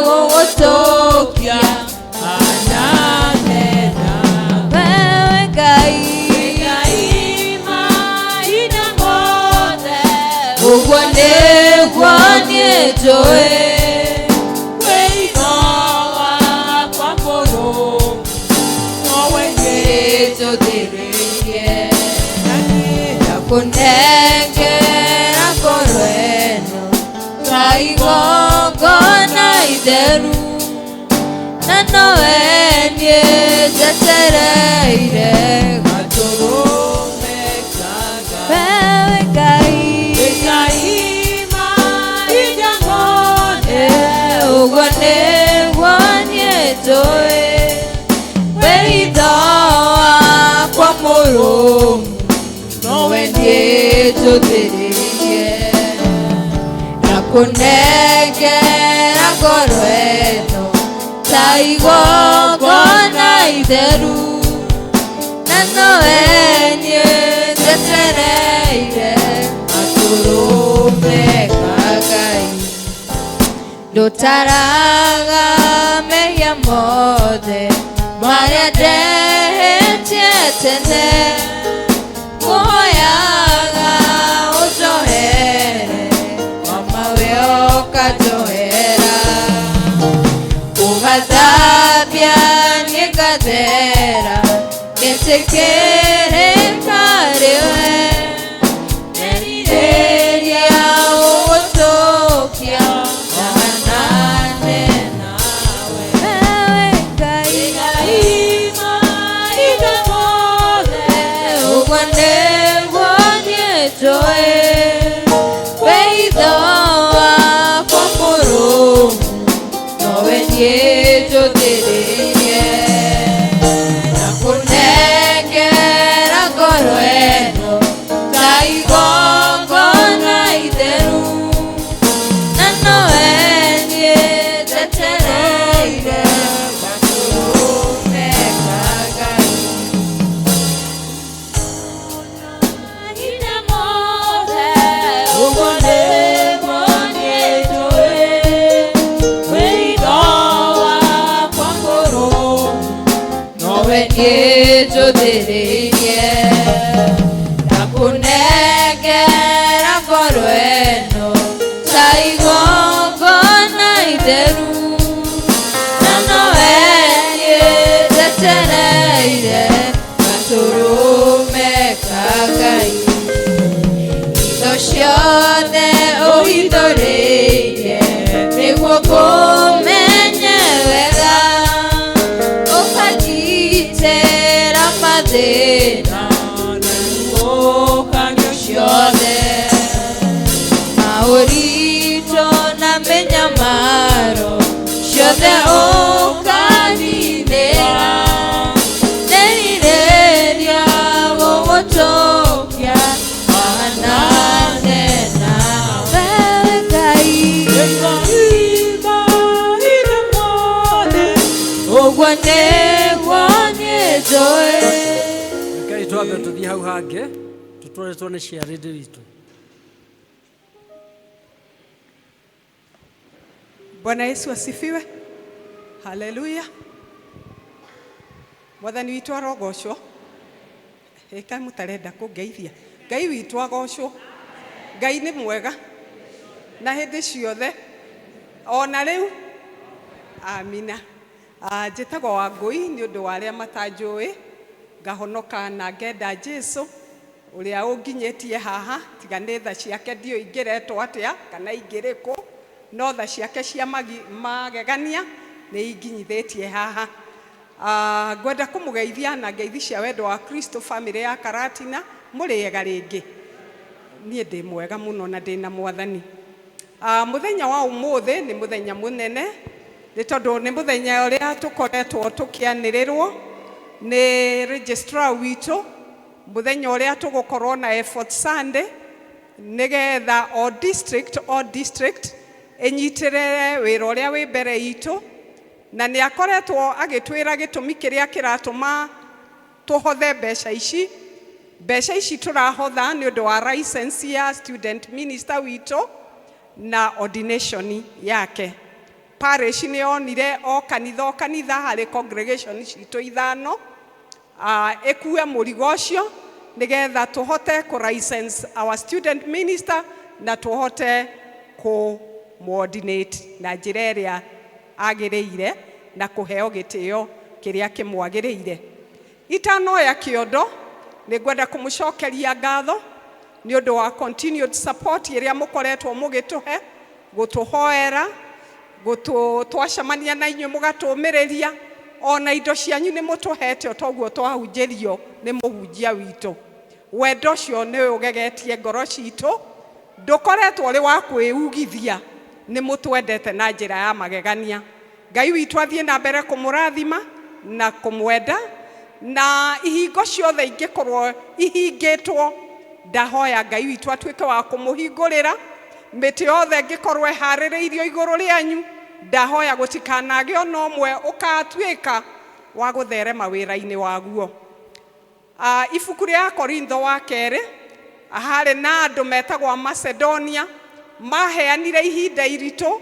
gũgũtũkia hanane na wewe Ngai, mahinda mothe, ũguo nĩguo niĩ njũĩ, wĩitho wakwa mũrũmu nowe niĩ njũthĩrĩirie, ndakũnengera ngoro Njetereire gatũrũme ka Ngai. Wewe Ngai, ũguo nĩguo niĩ njũĩ, wĩitho wakwa mũrũmu nowe niĩ njũthĩrĩirie, na kũnengera ngoro ĩno ta igongona itheru, na nowe niĩ njetereire gatũrũme ka Ngai. Ndũtaraga mehia mothe marĩa ndehĩtie tene, ngũhoyaga ũnjohere mama we ũkanjohera, ũgathambia niĩ ngathera, ngetĩkĩrĩka rĩwe, nderirĩria gũgũtũkia na hanane nawe. Wewe Ngai, ũguo nĩguo niĩ njũĩ, wĩitho wakwa mũrũmu nowe niĩ njũthĩrĩirie, na kũnengera ngoro ĩno ta igongona itheru, na nowe niĩ njetereire gatũrũme ka Ngai. Ũguo nĩguo niĩ njũĩ, wĩitho wakwa mũrũmu nowe niĩ njũthĩrĩirie, na kũnengera ngoro ĩno ta igongona itheru, na nowe niĩ njetereire gatũrũme ka Ngai. Indo ciothe ũhithũrĩirie nĩguo kũmenye wega, ũkangitĩra mathĩna na ruũkanio ciothe, maũritũ na mĩnyamaro ciothe ũkaninĩra, nderirĩria gũgũtũkia hanane nawe. Wewe Ngai, ũguo nĩguo niĩ njũĩ. Rekei twambe tũthiĩ hau hangĩ tũtwarĩtwo nĩ ciarĩndĩ witũ. Bwana Yesu asifiwe. Haleluya. Mwathani witũ arogocwo. Ĩka mũtarenda kũngeithia. Ngai witũ agocwo. Ngai nĩ mwega na hĩndĩ ciothe ona rĩu. Amina. Njĩtagwo Wangũi nĩ ũndũ wa arĩa matanjũĩ, ngahonoka na ngenda Jesu ũrĩa ũnginyĩtie haha, tiga nĩ tha ciake ndiũĩ ingĩretwo atĩa kana ingĩrĩ kũ, no tha ciake cia magegania nĩ inginyithĩtie haha. Ngwenda kũmũgeithia na ngeithi cia wendo wa Kristo, famĩlĩ ya Karatina, mũrĩega rĩngĩ. Niĩ ndĩ mwega mũno na ndĩ na Mwathani. Mũthenya wa ũmũthĩ nĩ mũthenya mũnene, nĩ tondũ nĩ mũthenya ũrĩa tũkoretwo tũkĩanĩrĩrwo nĩ registrar witũ, mũthenya ũrĩa tũgũkorwo na Effort Sunday, nĩgetha o district o district ĩnyitĩrĩre wĩra ũrĩa wĩ mbere itũ, na nĩ akoretwo agĩtwĩra gĩtũmi kĩrĩa kĩratũma tũhothe mbeca ici. Mbeca ici tũrahotha nĩ ũndũ wa license ya student minister witũ na ordination yake. Parish nĩ yonire o kanitha o kanitha harĩ congregation citũ ithano, ĩkue mũrigo ũcio nĩgetha tũhote kũ license our student minister na tũhote kũ ordinate na njĩra ĩrĩa agĩrĩire na kũheo gĩtĩo kĩrĩa kĩmwagĩrĩire. Itanoya kĩondo nĩ ngwenda kũmũcokeria ngatho nĩ ũndũ wa continued support ĩrĩa mũkoretwo mũgĩtũhe, gũtũhoera, twacemania na inyuĩ mũgatũmĩrĩria, Ona indo cianyu nĩ mũtũhete o toguo twahunjĩrio nĩ mũhunjia witũ. Wendo ũcio nĩ ũgegetie ngoro citũ, ndũkoretwo ũrĩ wa kwĩugithia, nĩ mũtwendete na njĩra ya magegania. Ngai witũ athiĩ na mbere kũmũrathima na kũmwenda, na ihingo ciothe ingĩkorwo ihingĩtwo, ndahoya Ngai witũ atuĩke wa kũmũhingũrĩra. Mĩtĩ yothe ĩngĩkorwo ĩharĩrĩirio igũrũ rĩanyu, ndahoya gũtikanagĩe ona ũmwe ũkatuĩka wa gũtherema wĩra-inĩ waguo. Ibuku rĩa Korintho wa kerĩ, harĩ na andũ metagwo a Macedonia, maheanire ihinda iritũ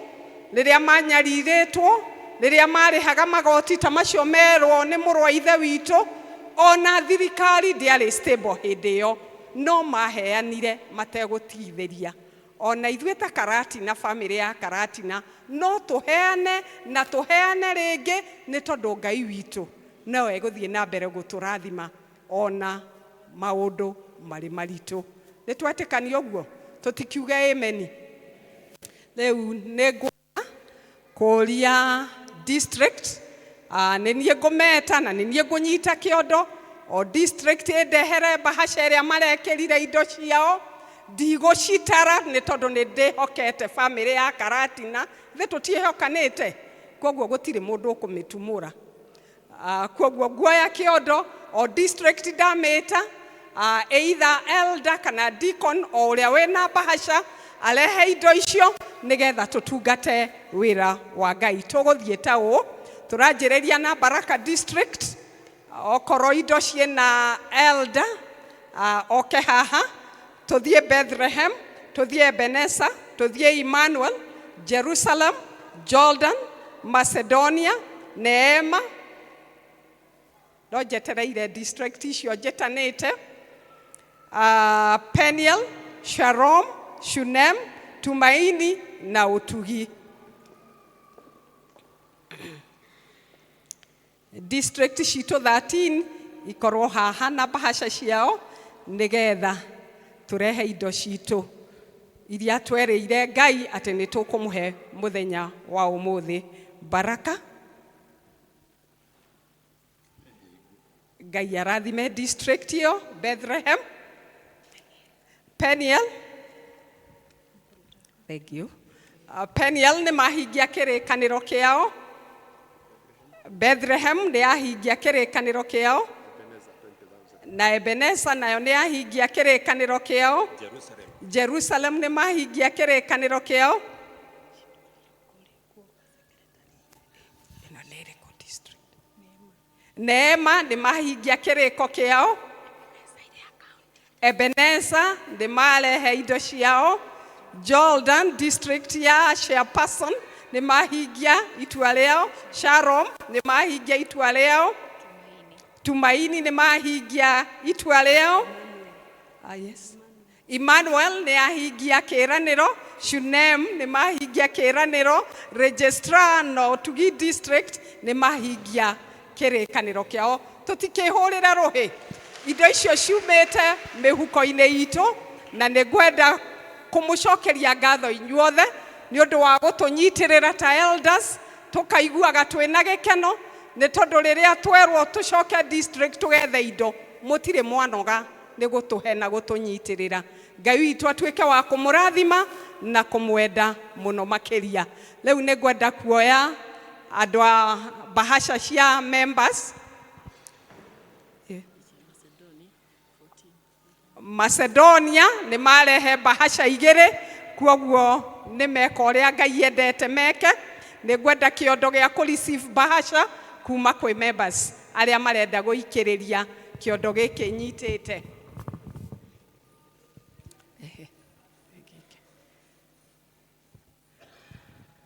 rĩrĩa manyarirĩtwo, rĩrĩa marĩhaga magoti ta macio merwo nĩ mũrũ wa ithe witũ. Ona thirikari ndĩarĩ stable hĩndĩ ĩyo, no maheanire mategũtigithĩria. Ona ithuĩ ta Karatina, bamĩrĩ ya Karatina, no tũheane na tũheane rĩngĩ, nĩ tondũ Ngai witũ no egũthiĩ na mbere gũtũrathima ona maũndũ marĩ maritũ. Nĩ twetĩkania ũguo? Tũtikiuge ameni. Rĩu nĩ ngwenda kũria district, nĩ niĩ ngũmeta na nĩ niĩ ngũnyita kĩondo, o district ĩndehere bahaca ĩrĩa marekĩrire indo ciao. Ndigũcitara nĩ tondũ nĩ ndĩhokete bamĩrĩ ya Karatina, ithuĩ tũtiĩhokanĩte, koguo gũtirĩ mũndũ ũkũmĩtumũra. Koguo nguoya kĩondo o district ndamĩta, either elder kana deacon o ũrĩa wĩna bahaca arehe indo icio nĩgetha tũtungate wĩra wa Ngai. Tũgũthiĩ ta ũũ, tũranjĩrĩria na Baraka district. Okorwo indo ciĩna elder, oke haha. Tũthiĩ Bethlehem, tũthiĩ Ebenezer, tũthiĩ Emmanuel, Jerusalem, Jordan, Macedonia, Neema. No njetereire district icio njĩtanĩte. Peniel, Sharom, Shunem, Tumaini na Utugi. District citũ 13 ikorwo haha na bahaca ciao nĩgetha tũrehe indo citũ iria twerĩire Ngai atĩ nĩ tũkũmũhe mũthenya wa ũmũthĩ. Baraka. Ngai arathime district ĩyo. Bethlehem, Peniel, thank you. Peniel nĩ mahingia kĩrĩkanĩro kĩao. Bethlehem nĩ yahingia kĩrĩkanĩro kĩao, na Ebeneza nayo nĩ yahingia kĩrĩkanĩro kĩao. Jerusalem nĩ mahingia kĩrĩkanĩro kĩao. Ĩno nĩ ĩrĩkũ district? Neema nĩ mahingia kĩrĩko kĩao. Ebeneza nĩ marehe indo ciao. Jordan district ya chairperson nĩ mahingia itua rĩao. Sharom nĩ mahingia itua rĩao. Tumaini nĩ mahingia itua rĩao. Yes. Emmanuel nĩ ahingia kĩĩranĩro. Shunem nĩ mahingia kĩĩranĩro. Registrar na Utugi district nĩ mahingia kĩrĩkanĩro kĩao. Tũtikĩhũrĩre rũhĩ, indo icio ciumĩte mĩhuko-inĩ itũ, na nĩ ngwenda kũmũcokeria ngatho inyuothe nĩ ũndũ wa gũtũnyitĩrĩra ta elders, tũkaiguaga twĩna gĩkeno nĩ tondũ rĩrĩa twerwo tũcoke district tũgethe indo, mũtirĩ mwanoga nĩ gũtũhe na gũtũnyitĩrĩra. Ngai witũ atuĩke wa kũmũrathima na kũmwenda mũno makĩria. Rĩu nĩ ngwenda kuoya andũ a bahaca cia members. Macedonia nĩ marehe bahaca igĩrĩ, kuoguo nĩ meka ũrĩa Ngai endete meke. Nĩ ngwenda kĩondo gĩa kũ receive bahaca kuma kwĩ members arĩa marenda gũikĩrĩria kĩondo gĩkĩ nyitĩte. Ehe.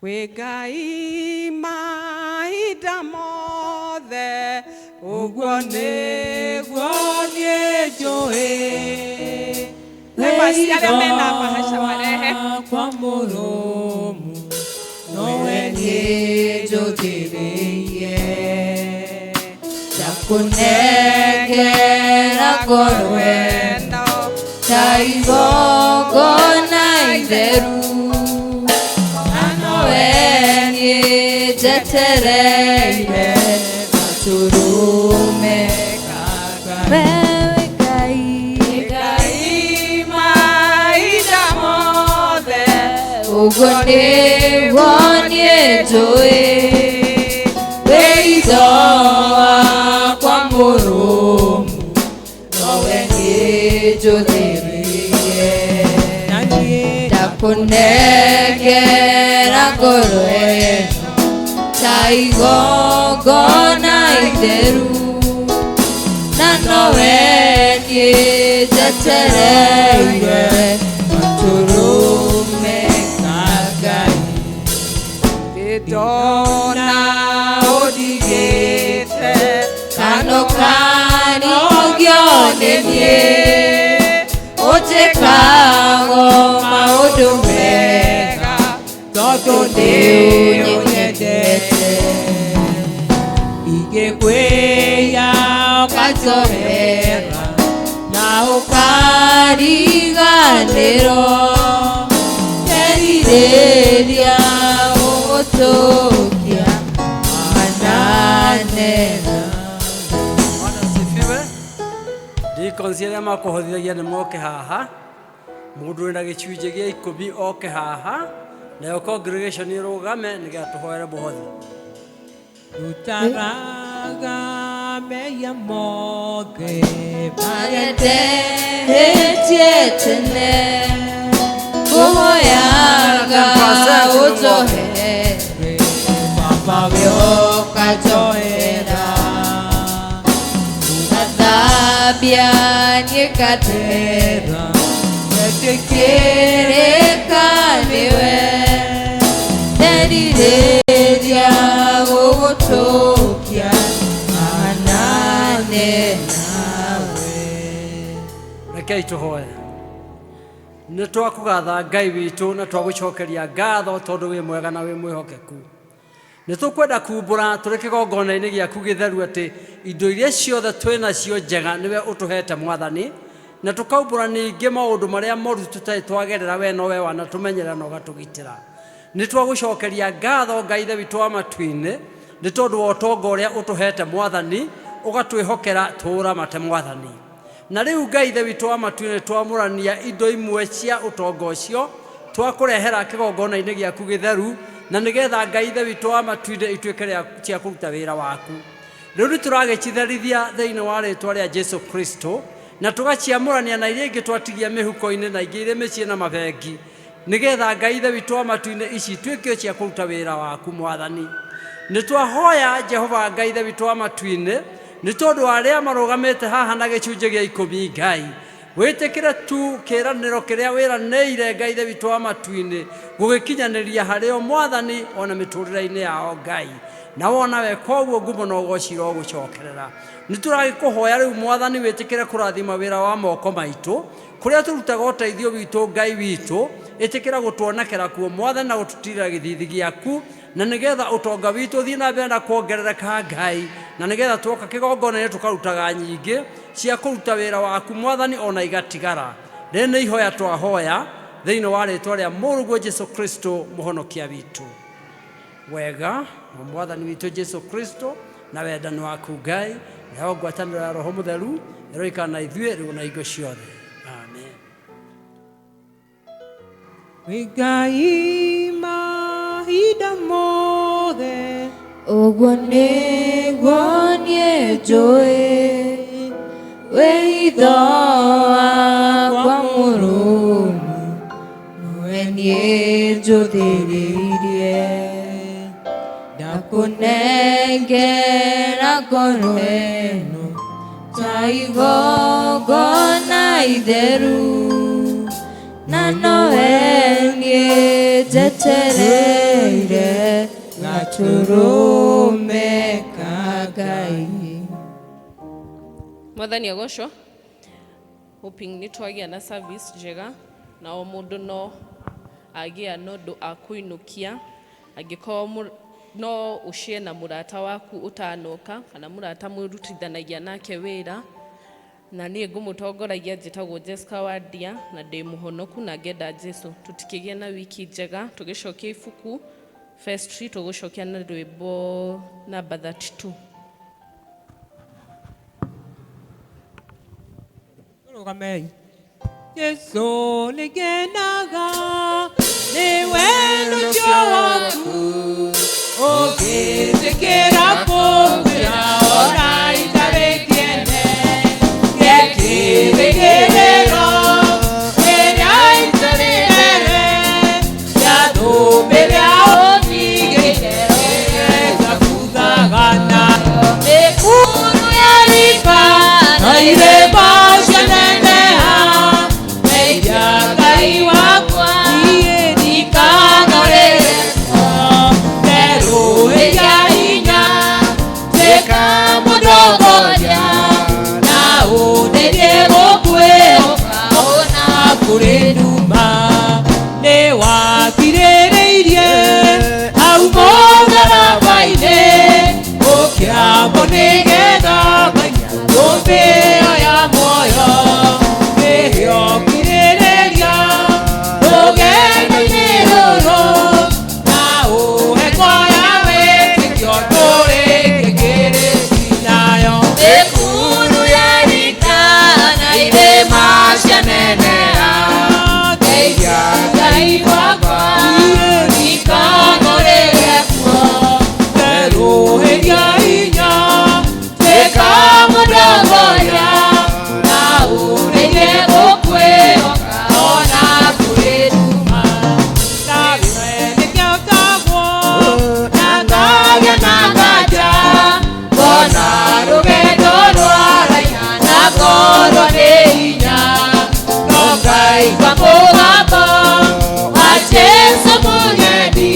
Wĩ Ngai mahinda mothe, ũguo nĩguo niĩ njũĩ. Members arĩa mena bahaca marehe. Kwa mũrũmu nowe niĩ njũthĩrĩirie, ndakũnengera ngoro ĩno ta igongona itheru, na nowe niĩ njetereire. Ũguo nĩguo niĩ njũĩ wĩitho wakwa mũrũmu nowe niĩ njũthĩrĩirie. Ndakũnengera ngoro ĩno ta igongona itheru, na nowe niĩ njetereire gatũrũme ka Ngai. Ndona ũndigĩte Kano kanogio nĩ niĩ, ũnjĩkago maũndũ mega tondũ nĩ ũnyendete. Ingĩkwĩya Ũkanjohera na ũkariganĩrwo, nderirĩria gũgũtũkia mananena. Bwana asifiwe. Deacons arĩa makũhotithagia nĩ moke haha. Mũndũ wĩna gĩcunjĩ gĩa ikũmi oke haha, nayo congregation ĩrũgame nĩgetha tũhoere mũhothi. Rutaraga mehia mothe Marĩa ndehĩtie tene, ngũhoyaga ũnjohere, Baba we ũkanjohera. Ũgathambia niĩ ngathera, ngetĩkĩrĩka nĩwe, nderirĩria gũgũtũkia manane nawe. Rekei tũhoe. Nĩ twakũgatha Ngai witũ na twagũcokeria ngatho tondũ wĩ mwega na wĩ mwĩhokeku. Nĩ tũkwenda kumbũra tũrĩ kĩgongona-inĩ gĩaku gĩtheru atĩ indo iria ciothe twĩ nacio njega nĩwe ũtũhete Mwathani, na tũkaumbũra ningĩ maũndũ marĩa moru tũtarĩ twagerera we nowe wanatũmenyerera na ũgatũgitĩra. Nĩ twagũcokeria ngatho Ngai Ithe witũ wa matu-inĩ nĩ tondũ wa ũtonga ũrĩa ũtũhete Mwathani, ũgatwĩhokera tũũramate Mwathani. Na rĩu Ngai Ithe witũ wa matu-inĩ twamũrania indo imwe cia ũtonga ũcio twakũrehera kĩgongona-inĩ gĩaku gĩtheru, na nĩgetha Ngai Ithe witũ wa matu-inĩ ituĩke cia kũruta wĩra waku. Rĩu nĩ tũragĩcitherithia thĩinĩ wa rĩtwa rĩa Jesu Kristo, na tũgaciamũrania na iria ingĩ twatigia mĩhuko-inĩ na ingĩ irĩ mĩciĩ na mabengi, nĩgetha Ngai Ithe witũ wa matu-inĩ ici ituĩke cia kũruta wĩra waku Mwathani. Nĩ twahoya Jehova Ngai Ithe witũ wa matu-inĩ nĩ tondũ wa arĩa marũgamĩte haha na gĩcunjĩ gĩa ikũmi Ngai, wĩtĩkĩre tu kĩĩranĩro kĩrĩa wĩranĩire Ngai Ithe witũ wa matu-inĩ gũgĩkinyanĩria harĩo Mwathani ona mĩtũrĩre-inĩ yao Ngai, na wona weka ũguo ngumo na ũgoci irogũcokerera. Nĩ tũragĩkũhoya rĩu Mwathani wĩtĩkĩre kũrathima wĩra wa moko maitũ kũrĩa tũrutaga ũteithio witũ Ngai witũ, ĩtĩkĩra gũtuonekera kuo Mwathani na gũtũtirĩra gĩthithi gĩaku, na nĩgetha ũtonga witũ ũthiĩ na mbere na kuongerereka Ngai, na nĩgetha twoka kĩgongona-inĩ tũkarutaga nyingĩ cia kũruta wĩra waku Mwathani ona igatigara. Rĩrĩ nĩ ihoya twahoya thĩinĩ wa rĩtwa rĩa Mũrũguo Jesu Kristo mũhonokia witũ. Wega wa Mwathani witũ Jesu Kristo na wendani waku Ngai nayo ngwatanĩro ya Roho Mũtheru ĩroikara na ithuĩ rĩu na hingo ciothe. Amen. Wĩ Ngai mahinda mothe, Ũguo nĩguo niĩ njũĩ wĩitho wakwa mũrũmu nowe niĩ njũthĩrĩirie. Ndakũnengera ngoro ĩno ta igongona itheru, na nowe niĩ njetereire gatũrũme ka Ngai. Mwathani agocwo. Hoping nĩ twagĩa na service njega na o mũndũ no agĩa na ũndũ akũinũkia, angĩkorwo no ũcie na mũrata waku ũtanoka kana mũrata mũrutithanagia nake wĩra. Na niĩ ngũmũtongoragia njĩtagwo Jessica Wadia na ndĩ mũhonoku na ngenda Jesu. Tũtikĩgĩe na wiki njega, tũgĩcokia ibuku vestry tũgũcokia na rwĩmbo namba 32. Tũrũgamei. Jesu nĩngenaga nĩwe Wakirĩrĩirie hau mũtharaba-inĩ ũkĩambwo nĩgetha thũmbĩ ĩyo ya muoyo nĩyo kirĩrĩria rũgendo-inĩ rũrũ na ũhe ngoro wĩtĩkio tũrĩkie kĩrĩti nayo Mĩkuru yerika na irĩma cianeneha ndeithia Ngai wakwa ndikanũrĩre kuo Nderũhĩria hinya tuĩka mũtongoria na ũrĩrie gũkwĩhoka ona kũrĩ nduma na nĩkĩo tagwo na ngagĩa na nganja ngona rũgendo rwaraiha na ngorwo nĩ hinya no ngaigua mũgambo wa Jesũ mũgeni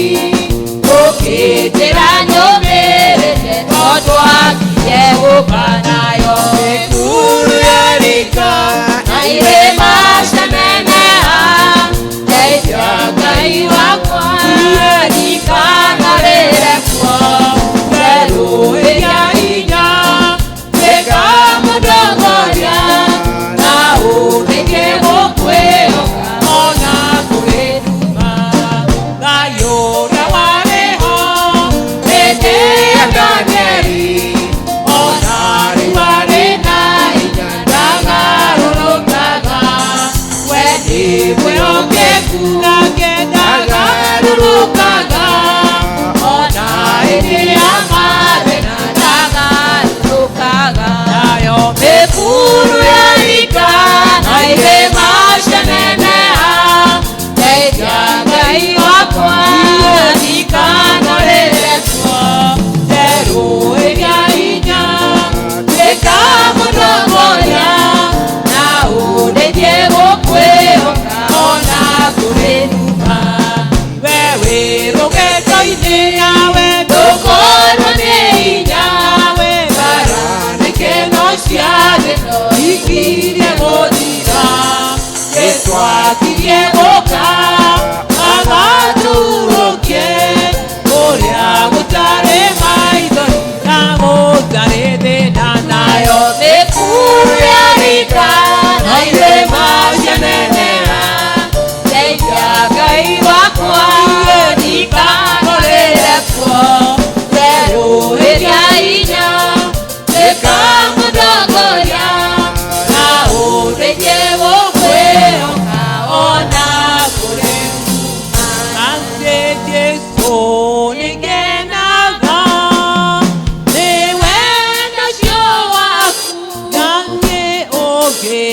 ũkĩnjĩra nyũmĩrĩrie tondũ akirie gũka nayo Mĩkuru yerika na irĩma cianeneha ndeithia Ngai wakwa ndikanarĩre kuo Nderũhĩria hinya tuĩka mũtongoria na ũndeithie gũkwĩhoka ona kũrĩ nduma Ngai ũrĩa warĩ ho hĩndĩ ya Danieli ona rĩu arĩ na hinya ndagarũrũkaga we nĩ mwĩhokeku nake ndagarũrũkaga ona hĩndĩ ya mathĩna ndagarũrũkaga nayo mĩkuru yerika na irĩma cianeneha ndeithia Ngai wakwa ndikanarĩre kuo nderũhĩria hinya tuĩka mũtongoria na ũndeithie gũkwĩhoka ona kũrĩ nduma we wĩ rũgendo-inĩ nawe ndũkorwo nĩ hinya nawe bara nĩ kĩno cia thĩ no ikirie gũthira Jesũ akirie gũka agatũrũkie kũrĩa gũtarĩ maithori na gũtarĩ thĩna nayo nayo mĩkuru yerika na irĩma cianeneha ndeithia Ngai wakwa ndikanũrĩre kuo nderũhĩria hinya tuĩka mũtongoria na ũndeithie gũkwĩhoka ona kũrĩ Ase Jesũ nĩngenaga nĩ wendo ũcio waku na nĩ ũngĩ